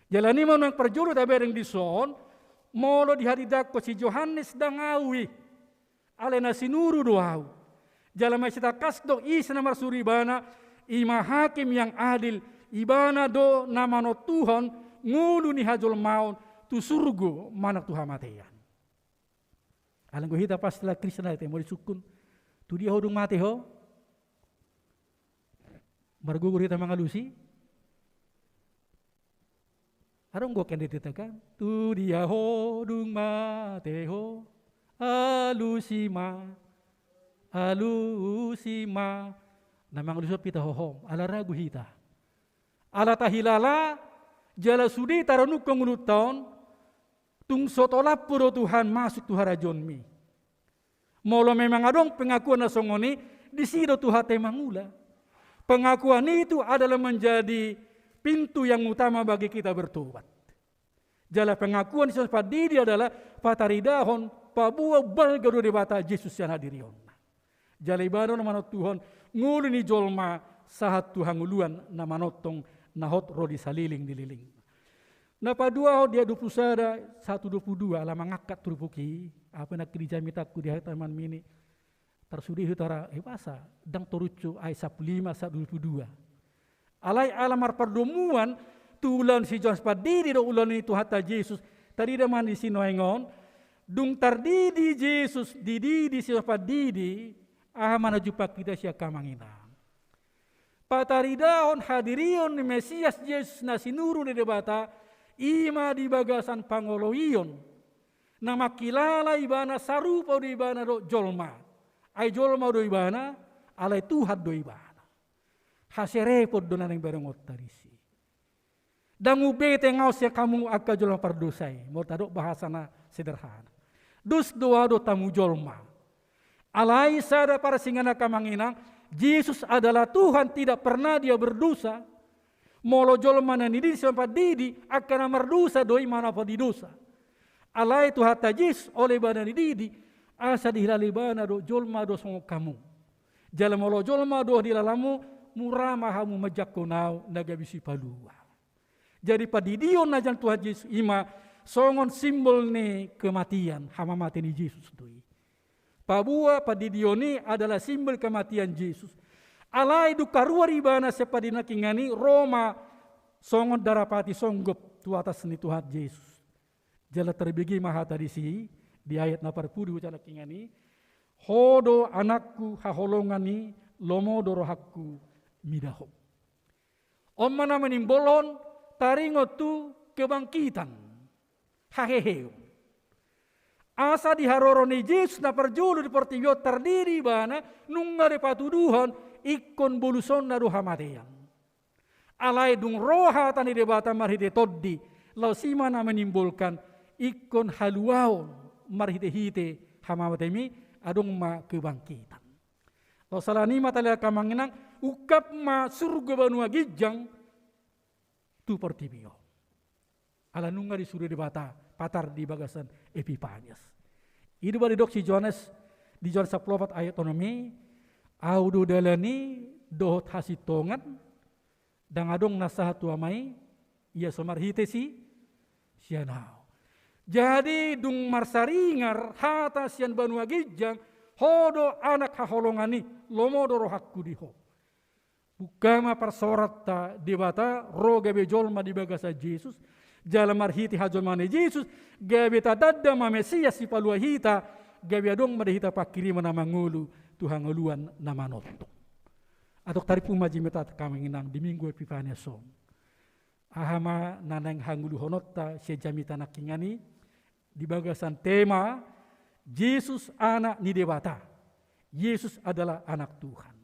Jala i ma na parjolo tabereng dison, molo dihadirangkon si Johannes ndang au i. Alai na sinuru do au. Jala mansai tangkas do ise na marsuru ibana, i ma hakim yang adil, ibana do na manontuhon ngolu ni hajolmaon tu surgo manang tu hamatean. Alai anggo hita pasti lah Kristen, alai te molo disungkun, tu dia ho dung mate ho? Margugur hita mangalusi? Adong do kan di hita kan? Tu dia ho dung mate ho? Alusi ma, alusi ma. Na mangalusi on pe hita hohom, ala ragu hita. Ala tahilala, jala sude tarenungkon ngolunta on, tung so tolap do Tuhan masuk tu harajaonmi. Molo memang adong pengakuan na songon i, disi do Tuhanta i mangula. Pengakuan itu adalah menjadi pintu yang utama bagi kita bertobat. Jala pengakuan ni Siamun Pandidi adalah pataridahon, paboa balga do Debata Jesus sian hadirionna. Jala ibana do na manontuhon ngolu ni jolma sahat tu hangoluan na manongtong na hot ro di saleleng ni leleng. Na paduahon di ayat dua puluh sada sahat tu dua puluh dua, ala mangangkat turpuk i, apa na di jamitanku di hataman mini, tarsude hita ra, eh, basa, ndang toruccu ayat sampulu lima sahat dua puluh dua. Alai ala marpardomuan tu ulaon ni si Johannes Pandidi dohot ulaon ni Tuhanta Jesus, tarida ma di si nuaeng on, dung tardidi Jesus, dididi si Johannes Pandidi, aha ma na jumpang hita sian hamu amang inang? Pataridahon hadirion ni Mesias Jesus na sinuru ni Debata, i ma di bagasan pangoloion. Na mangkilala ibana sarupa do ibana dohot jolma. Ai jolma do ibana, alai Tuhan do ibana. Haserepon do na naeng berengonta disi. Ndang hubege tengaon sian hamu angka jolma pardosa i, molo tadok bahasa na sederhana. Dos do ahu dohot hamu jolma. Alai sada parsinganan hamu amang inang, Jesus adalah Tuhan, tidak pernah dia berdosa. Molo jolma na nididi Siamun Pandidi, angka na mardosa do i manopoti dosa. Alai Tuhanta Jesus, olo ibana nididi, asa dihilala ibana dohot jolma do songon hamu. Jala molo jolma do dihilalamu, mura ma hamu manjangkon ahu na gabe sipalua. Jadi pandidion na sian Tuhan Jesus i ma songon simbol ni kematian, hamamate ni Jesus do i. Paboa pandidion i adalah simbol kematian Jesus. Alai dung haruar ibana sian pandidion nangkiningan i, ro ma songon darapati songgop tu atas ni Tuhan Jesus. Jala tarbege ma hata disi, di ayat na parpudi hujalo nangkiningan i, Ho do anakku haholongan i, lomo do rohangku mida Ho. On ma na manimbolhon taringot tu kebangkitan, haheheon. Asa di haroro ni Jesus na parjolo di portibi on tardidi ibana, nunga dipatuduhon ingkon bolusonna do hamatean. Alai dung ro hata ni Debata marhite Tondi, laos i ma na manimbolkan ingkon haluaon marhitehite hamamatemi, adong ma kebangkitan. Laos ala ni i ma taida hamu amang inang, ungkap ma surgo banua ginjang, tu portibi on. Ala nunga disuru Debata patar di bagasan Epipanias. I do ba didok si Johannes, di Johannes sampulu opat ayat onom i, Ahu do dalan i dohot hasintongan, ndang adong na sahat tu Ama i, ia so marhite si, sian Ahu. Jadi dung marsaringar hata sian banua ginjang, ho do anak haholongan i, lomo do rohangku di ho. Buka ma parsorata Debata ro gabe jolma di bagasan Jesus, jala marhite hajolmaon ni Jesus, gabe tatanda ma Mesias sipalua hita, gabe adong ma di hita panghirimon na mangolu tu hangoluan na manongtong. Antong tarimpu ma jamita angka amang inang di Minggu Epipanias on. Aha ma na naeng hangoluhononta sian jamita nangkiningan i, di bagasan tema, Jesus Anak ni Debata. Yesus adalah Anak Tuhan.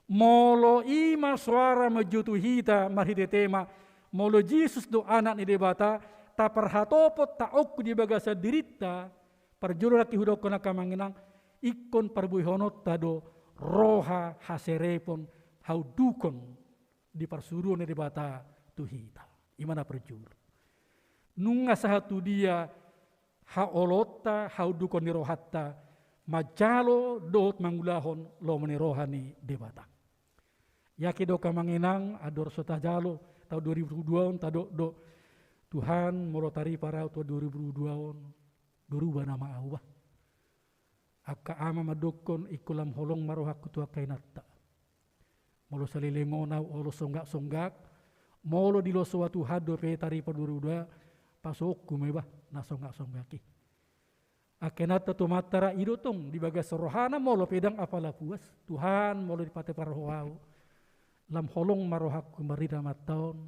Molo i ma soara manjou tu hita marhite tema, molo Jesus do Anak ni Debata, taparhatopot taongkut di bagasan dirinta, parjolo nangkin hudokkon angka amang inang, ingkon parbuehononta do roha haserepon, haundukon di parsuruon ni Debata tu hita. I ma na parjolo. Nunga sahat tu dia haoloonta, haundukon ni rohanta, manjalo dohot mangulahon lomo ni roha ni Debata. Yakin do angka amang inang, andor so tajalo taon dua ribu dua puluh dua on, tadok do, Tuhan, molo taripar ahu tu dua ribu dua puluh dua on, berubah nama ahu bah. Angka ama mandokkon, ingkon lam holong ma rohangku tu angka inanta. Molo saleleng on ahu olo songgak-songgak, molo dilosoi Tuhan dope taripar dua ribu dua puluh dua, pasohonku ma iba na songgak-songgak i. Angka inanta tu amanta ra i do tong di bagasan rohana, molo pe ndang apala puas. Tuhan, molo dipatepar Ho ahu, lam holong ma rohangku marnida amanta on,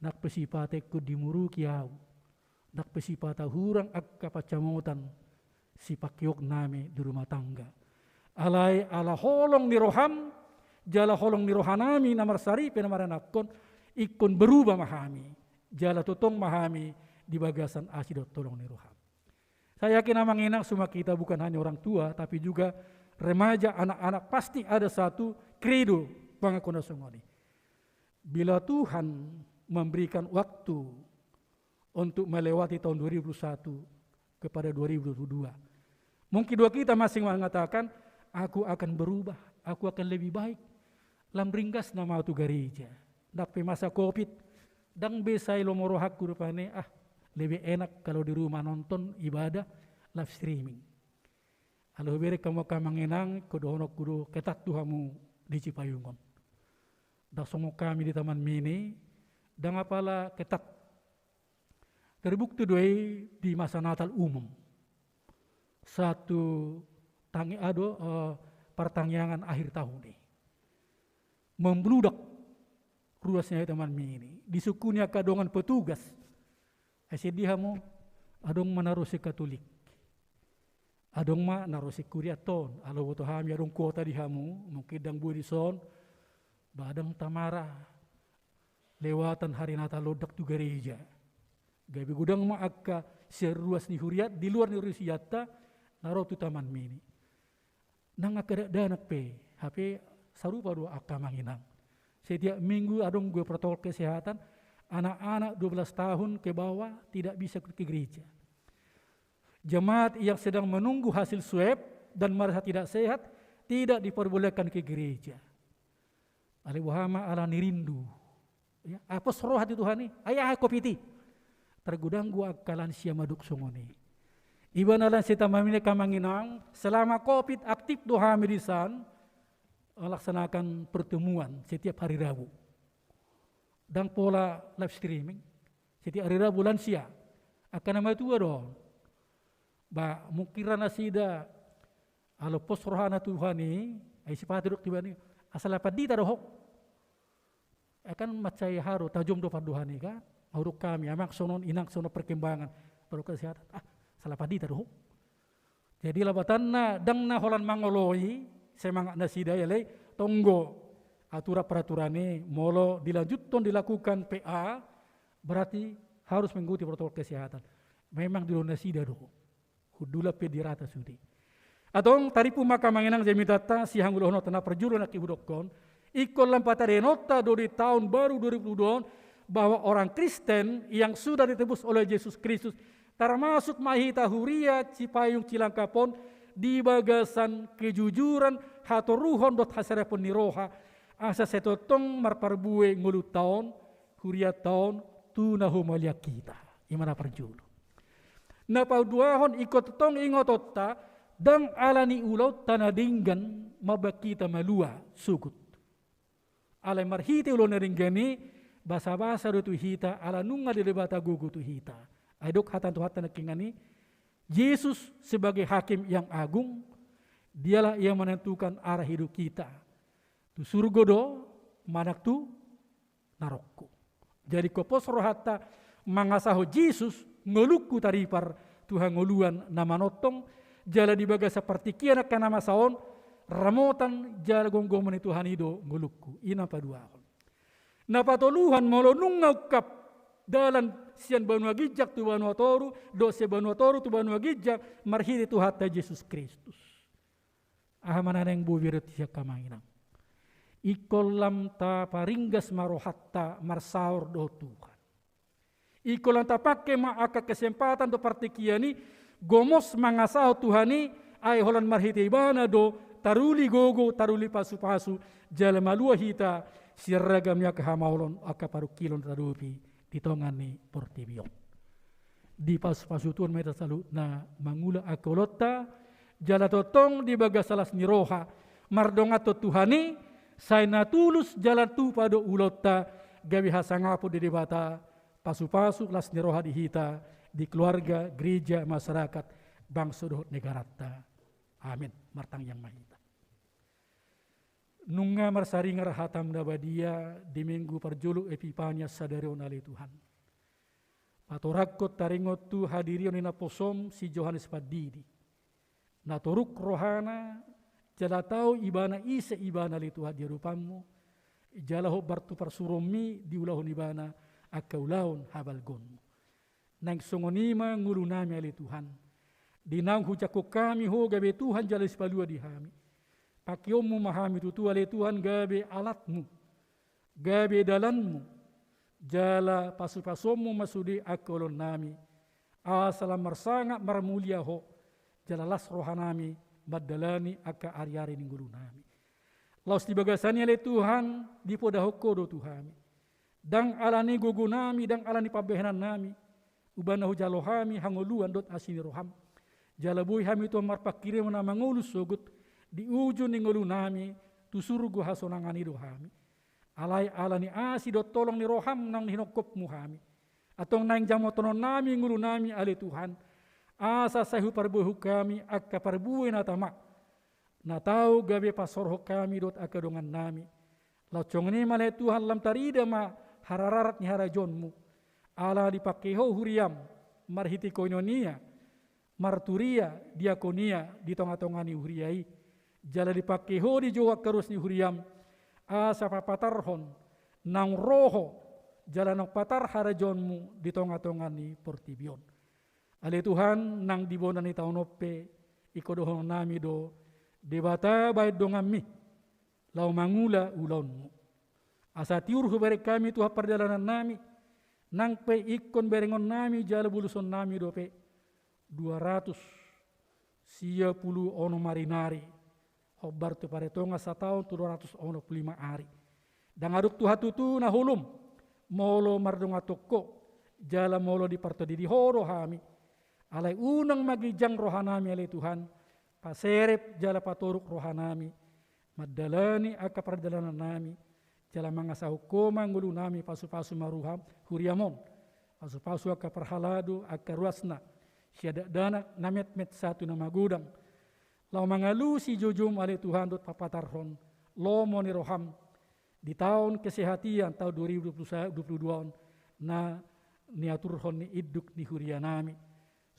ndang pe sipata ingkon dimuruki ahu, ndang pe sipata hurang angka pansamotan sipangkeok nami di rumah tangga. Alai ala holong ni roham, jala holong ni rohanami na marsaripe na maranakon, ingkon berubah ma hami, jala tongtong ma hami di bagasan asi dohot holong ni roham. Saya yakin amang inang, semua kita bukan hanya orang tua, tapi juga remaja, anak-anak, pasti ada satu credo pengakuan songon i. Bila Tuhan memberikan waktu untuk melewati tahun dua ribu dua puluh satu kepada dua ribu dua puluh dua. Mungkin dua kita masing mengatakan, "Aku akan berubah, aku akan lebih baik. Lam ringgas nama tu gareja. Ndang pe masa covid, ndang be sai lomo rohangku rupani, ah, lebih enak kalau di rumah nonton ibadah live streaming." Ala hubereng hamu angka amang inang, ingkon dohononku do ketat do hamu di Cipayung on. Ndang songon hami di Taman Mini, ndang apala ketat. Terbukti do i di masa Natal umum. Satu tangi-, ado, eh, pertangiangan akhir tahun i. Membludak ruas ni Taman Mini. Disungkuni angka dongan petugas. Ai sian dia hamu, adong ma na ro sian Katolik. Adong ma na ro sian Kuriaton, ala huboto hami adong kuota di hamu, mungkin ndang boi dison, ba ndang tamara lewatan hari Natal on ndang tu gareja. Gabe godang ma angka sian ruas ni hurianta, di luar ni hurianta, na ro tu Taman Mini. Nang angka dakdanak pe, hape sarupa do angka amang inang. Setiap minggu adong do protokol kesehatan, anak-anak dua belas tahun ke bawah tidak bisa ikut ke gereja. Jemaat yang sedang menunggu hasil swab dan merasa tidak sehat, tidak diperbolehkan ke gereja. Alai boha ma, ala ni rindu. Ya, ai pos roha tu Tuhan i, ai aha covid i. Tergodang do angka lansia mandok songon i. Ibana lansia Taman Mini angka amang inang, selama covid aktif do hami disan, melaksanakan pertemuan setiap hari Rabu. Ndang pola live streaming. Setiap hari Rabu lansia. Angka na matua do. Ba, mungkin ra nasida, ala pos rohana tu Tuhan i, ai sipata didok tu ibana i, asal pandita do ho. Ai kan mansai aha do, tajom do pandohan i kan. Molo hudok hami, amang songon on, inang songon on perkembangan protokol kesehatan. Ah, asal pandita do ho. Jadi lapatanna, ndang na holan mangoloi semangat nasida, alai tong do aturan peraturan i, molo dilanjuthon dilakukan P A, berarti harus mengikuti protokol kesehatan. Memang didok nasida do. Hundulan pe dirata sude. Antong tarimpu ma angka amang inang jamitanta, sihangoluhononta na parjolo nangkin hudokkon, ingkon lam patarenonta do di tahun baru dua ribu dua puluh dua on, bahwa orang Kristen yang sudah ditebus oleh Jesus Kristus, termasuk ma hita huria Cipayung Cilangkap on, di bagasan kejujuran, hatoruhon dohot hasariapon ni roha, asa sai tongtong marparbue ngolunta on, hurianta on, tu na humaliang hita. I ma na parjolo. Na paduahon, ingkon tongtong ingotonta, ndang ala ni ulaonta na denggan mambahen hita malua sogot. Alai marhite ulaon na denggan i, basabasa do tu hita, ala nunga didok Debata gogo tu hita. Ai didok hata ni Tuhanta nangkiningan i, Jesus sebagai hakim yang agung, dialah yang menentukan arah hidup kita. Tu surgo do, manang tu narokko. Jadi ingkon pos rohanta mangasahon Jesus, ngolungku taripar tu hangoluan na manongtong, jala di bagasan partingkian angka na masa on, ramotan jala gomgoman ni Tuhan i do ngolungku. I na paduahon. Na patoluhon, molo nunga ungkap dalan sian banua ginjang tu banua toru, dohot sian banua toru tu banua ginjang, marhite Tuhanta Jesus Kristus. Aha ma na naeng boi berarti sian hami amang inang? Ingkon lam taparinggas ma rohanta marsaor dohot Tuhan. Ingkon lam tapangke ma angka kesempatan dohot partingkian i, gomos mangasahon Tuhan i, ai holan marhite ibana do, taruli gogo, taruli pasupasu, jala malua hita, sian ragam ni angka hamaolon, angka parungkilon tadopi, di tonga ni portibi on. Dipasupasu Tuhan ma hita saluhutna mangula angka ulaonta, jala tongtong di bagasan las ni roha, mardongan tu Tuhan i, sai na tulus jala tupa do ulaonta, gabe hasangapon di Debata, pasupasu las ni roha di hita, di keluarga, gereja, masyarakat, bangso dohot negaranta. Amin. Martangiang ma hita. Nunga marsaringar hatam na badia di minggu parjolo Epipania sadari on ale Tuhan. Patorangkon taringot tu hadirion ni naposom si Johannes Pandidi. Na toruk rohana, jala tau ibana ise ibana ale Tuhan di adopanmu, jala hombar tu parsuruonmi diulahon ibana angka ulaon habalgaonmu. Naeng songon i ma ngolunami ale Tuhan. Di naung hujangkon hami Ho gabe Tuhan jala sipalua di hami. Pangkeonmu ma hami tutu ale Tuhan gabe alatmu, gabe dalanmu, jala pasupasuonmu ma sude angka ulaonnami. Asa lam marsangap marmulia Ho, jala las rohanami mandalani angka ariari ni ngolunami. Laos di bagasan i ale Tuhan, dipodahon Ho do tu hami. Ndang ala ni gogonami, ndang ala ni pambahenannami, umbahen na hujalo hami hangoluan dohot asi ni roham. Jala boi hami Tuhan marpangkirim na mangolu sogot, di ujung ni ngolunami, tu surgo hasonangan i do hami. Alai ala ni asi dohot holong ni roham naung hinongkopmu hami. Antong naeng jamotononnami ngolunami ale Tuhan, asa sai huparbuehon hami angka parbue na tama, na tau gabe pansorhon hami dohot angka dongannami. Laos songon i ma ale Tuhan lam tarida ma harararat ni harajaonmu. Ala dipangke Ho huriam, marhite koinonia, marturia, diakonia, di tonga-tonga ni huria i. Jala dipangke Ho dijou angka ruas ni huriam, asa papatarhon, naung ro Ho, jala naung patar harajaonmu di tonga-tonga ni portibi on. Ale Tuhan, nang di bona ni taon on pe, ingkon dohononnami do, Debata bahen donganmi, laho mangula ulaonmu. Asa tiur hubereng hami Tuhan pardalanannami, nang pe ingkon berengonnami jala bulusonnami dope, dua ratus sia pulu onom ari nari, hombar tu paretongan sataon tu dua ratus onom pulu lima ari. Ndang adong Tuhan tutu na holom, molo mardongan tu Ho, jala molo dipartondidi Ho do hami. Alai unang ma ginjang rohanami ale Tuhan, paserep jala patoruk rohanami, mandalani angka pardalanannami, jala mangasahon Ho ma ngolunami pasupasu ma ruham, huriam on. Pasupasu angka parhalado, angka ruasna, sian dakdanak na metmet sahat tu na magodang. Laho mangalusi joujoum ale Tuhan dohot papatarhon lomo ni roham di taon kesehatan taon dua ribu dua puluh dua on na niaturhon ni induk ni hurianami.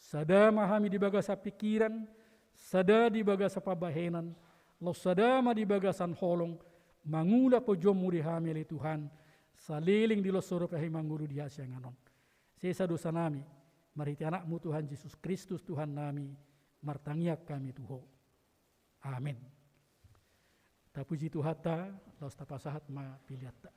Sada ma hami di bagasan pingkiran, sada di bagasan pambahenan, laos sada ma di bagasan holong, mangula pojommu di hami ale Tuhan, saleleng di loas dope hami mangolu di hasiangan on. Sesa dosanami, marhite Anakmu Tuhan Jesus Kristus Tuhannami, martangiang hami tu Ho. Amen. Tapuji Tuhanta, laos tapasahat ma peleanta.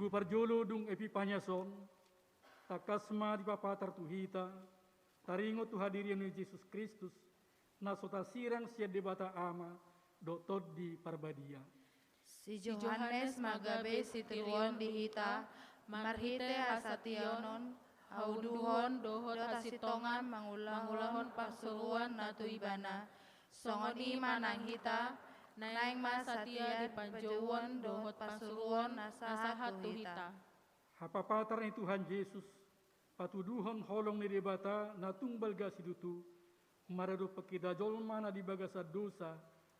Parjolo dung Epipanias on, tangkas ma dipapatar tu hita, taringot tu hadirion ni Jesus Kristus, na so tasirang sian Debata Ama, dohot Tondi Parbadia. Si Johannes ma gabe sitiruon di hita, marhite hasatiaon, hauduhon, dohot hasintongan mangula-, mangulahon parsuruon na tu ibana. Songon i ma nang hita, naeng ma satia di panjouon dohot parsuruon na sahat tu hita. Hapapatar ni Tuhan Jesus, patuduhon holong ni Debata na tung balga situtu, maradophon hita jolma na di bagasan dosa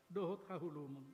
dohot haholomon.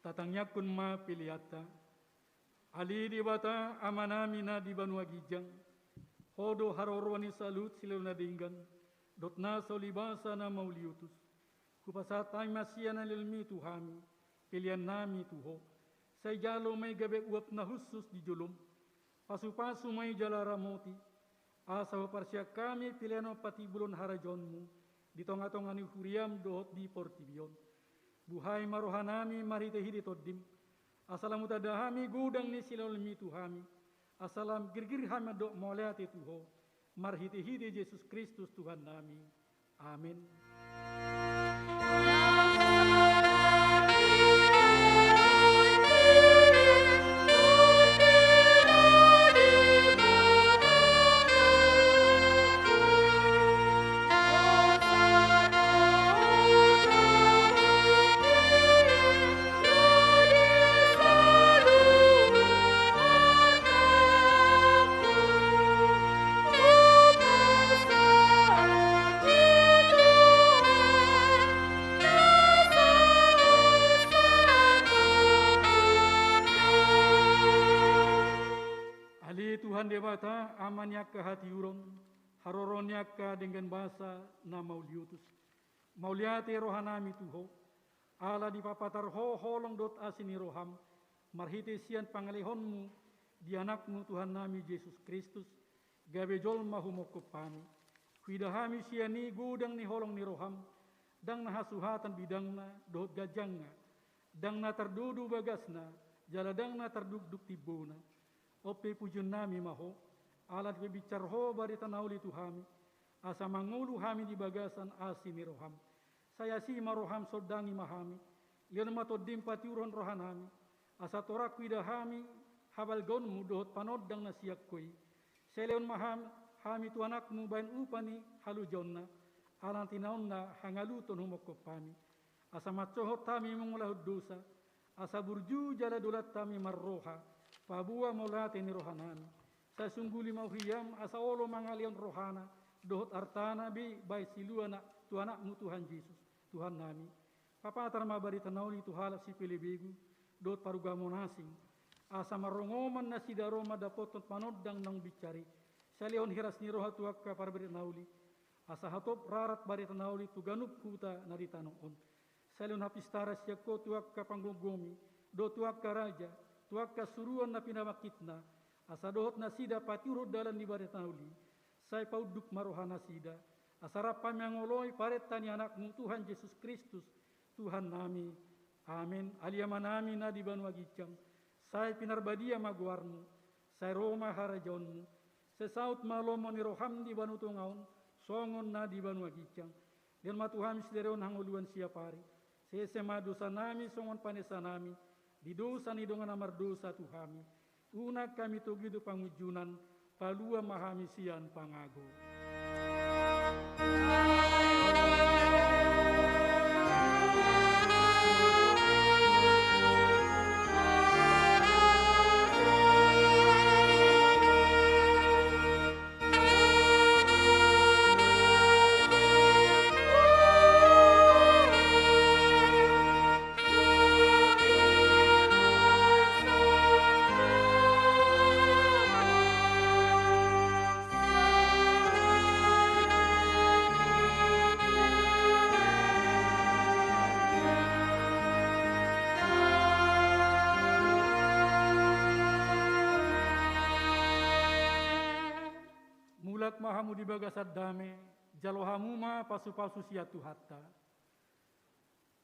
Tatangiangkon ma peleanta. Ale Debata Amanami na di banua ginjang, Ho do haroroan ni saluhut silehon na denggan, dohot nasa ulibasa na mauliutus. Hupasahat hami ma sian na nilehonMi tu hami, peleannami tu Ho. Sai jalo ma i gabe uap na hushus di joloM. Pasupasu ma i jala ramoti, asa huparsian hami pelean on patimbulhon harajaonMu di tonga-tonga ni huriaM dohot di portibi on. Buhai ma rohanami marhite-hite TondiM, asa lam hutanda hami godang ni silehonMi tu hami, asa lam girgir hami mandok mauliate tu Ho, marhite-hite Jesus Kristus Tuhannami. Amen. Ale Tuhan Debata, Ama ni angka hatiuron, haroro ni angka denggan basa na mauliutus. Mauliate rohanami tu Ho, ala dipapatar Ho holong dohot asi ni rohaM, marhite sian pangalehonMu di AnakMu Tuhannami Jesus Kristus, gabe jolma humongkop hami. Huida hami sian i godang ni holong ni rohaM, ndang na hasuhatan bidangna dohot ganjangna, ndang na tardudu bagasna, jala ndang na tardukduk timbona. On pe pujionnami ma Ho, ala dipabinsar Ho barita na uli tu hami, asa mangolu hami di bagasan asi ni rohaM. Sai asi ma rohaM, sondangi ma hami, lehon ma TondiM patiurhon rohanami, asa torang huida hami habalgaonMu dohot panondang na sian Ho i. Sai lehon ma ham-, hami tu AnakMu bahen upa ni halojaonna, ala tinaonna hangoluton humongkop hami. Asa mansohot hami mangulahon dosa, asa burju jala dolat hami marroha, paboa mauliate ni rohanami. Sai sungguli ma huriaM asa olo mangalehon rohana dohot artana be bahen silua na tu AnakMu Tuhan Jesus, Tuhannami. Papatar ma barita na uli tu halak sipelebegu dohot parugamonasing, asa marrongoman nasida ro mandapothon panondang naung binsar i. Sai lehon hiras ni roha tu angka parberita na uli, asa hatop rarat barita na uli tu ganup huta na di tano on. Sai lehon hapistaran sian Ho tu angka panggomgomi, do tu angka raja, tu angka suruan na pinamangkitna, asa dohot nasida patiurhon dalan ni barita na uli, sai paunduk ma rohanasida, asa rap hami mangoloi parenta ni Anakmu Tuhan Jesus Kristus, Tuhannami. Amen. Ale Amanami na di banua ginjang, sai pinarbadia ma goarmu, sai ro ma harajaonmu, sai saut ma lomo ni roham di banua tonga on, songon na di banua ginjang. Lehon ma tu hami sadari on hangoluan siapari, sai ese ma dosanami songon panesanami di dosa ni dongan na mardosa tu hami. Unang hami togihon tu pangunjunan, palua ma hami sian pangago. Mulak ma hamu di bagasan dame, jalo hamu ma pasupasu sian Tuhanta.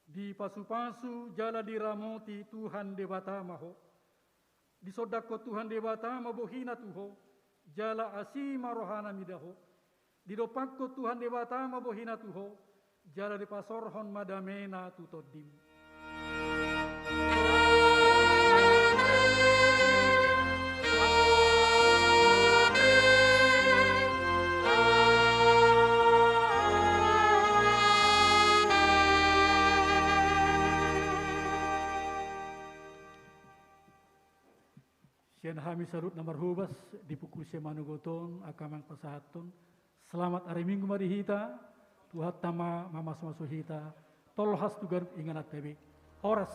Dipasupasu jala diramoti Tuhan Debata ma ho. Disondangkon Tuhan Debata ma bohina tu ho, jala asi ma rohana mida ho. Didompakkon Tuhan Debata ma bohina tu ho, jala dipasaorhon ma damena tu tondim. Sian hami saluhut na marhobas di pukul sia manogot on, angka amang pasahathon. Selamat hari Minggu ma di hita, Tuhanta ma mamasumasu hita, tolhas tu ganup ingananta be. Horas.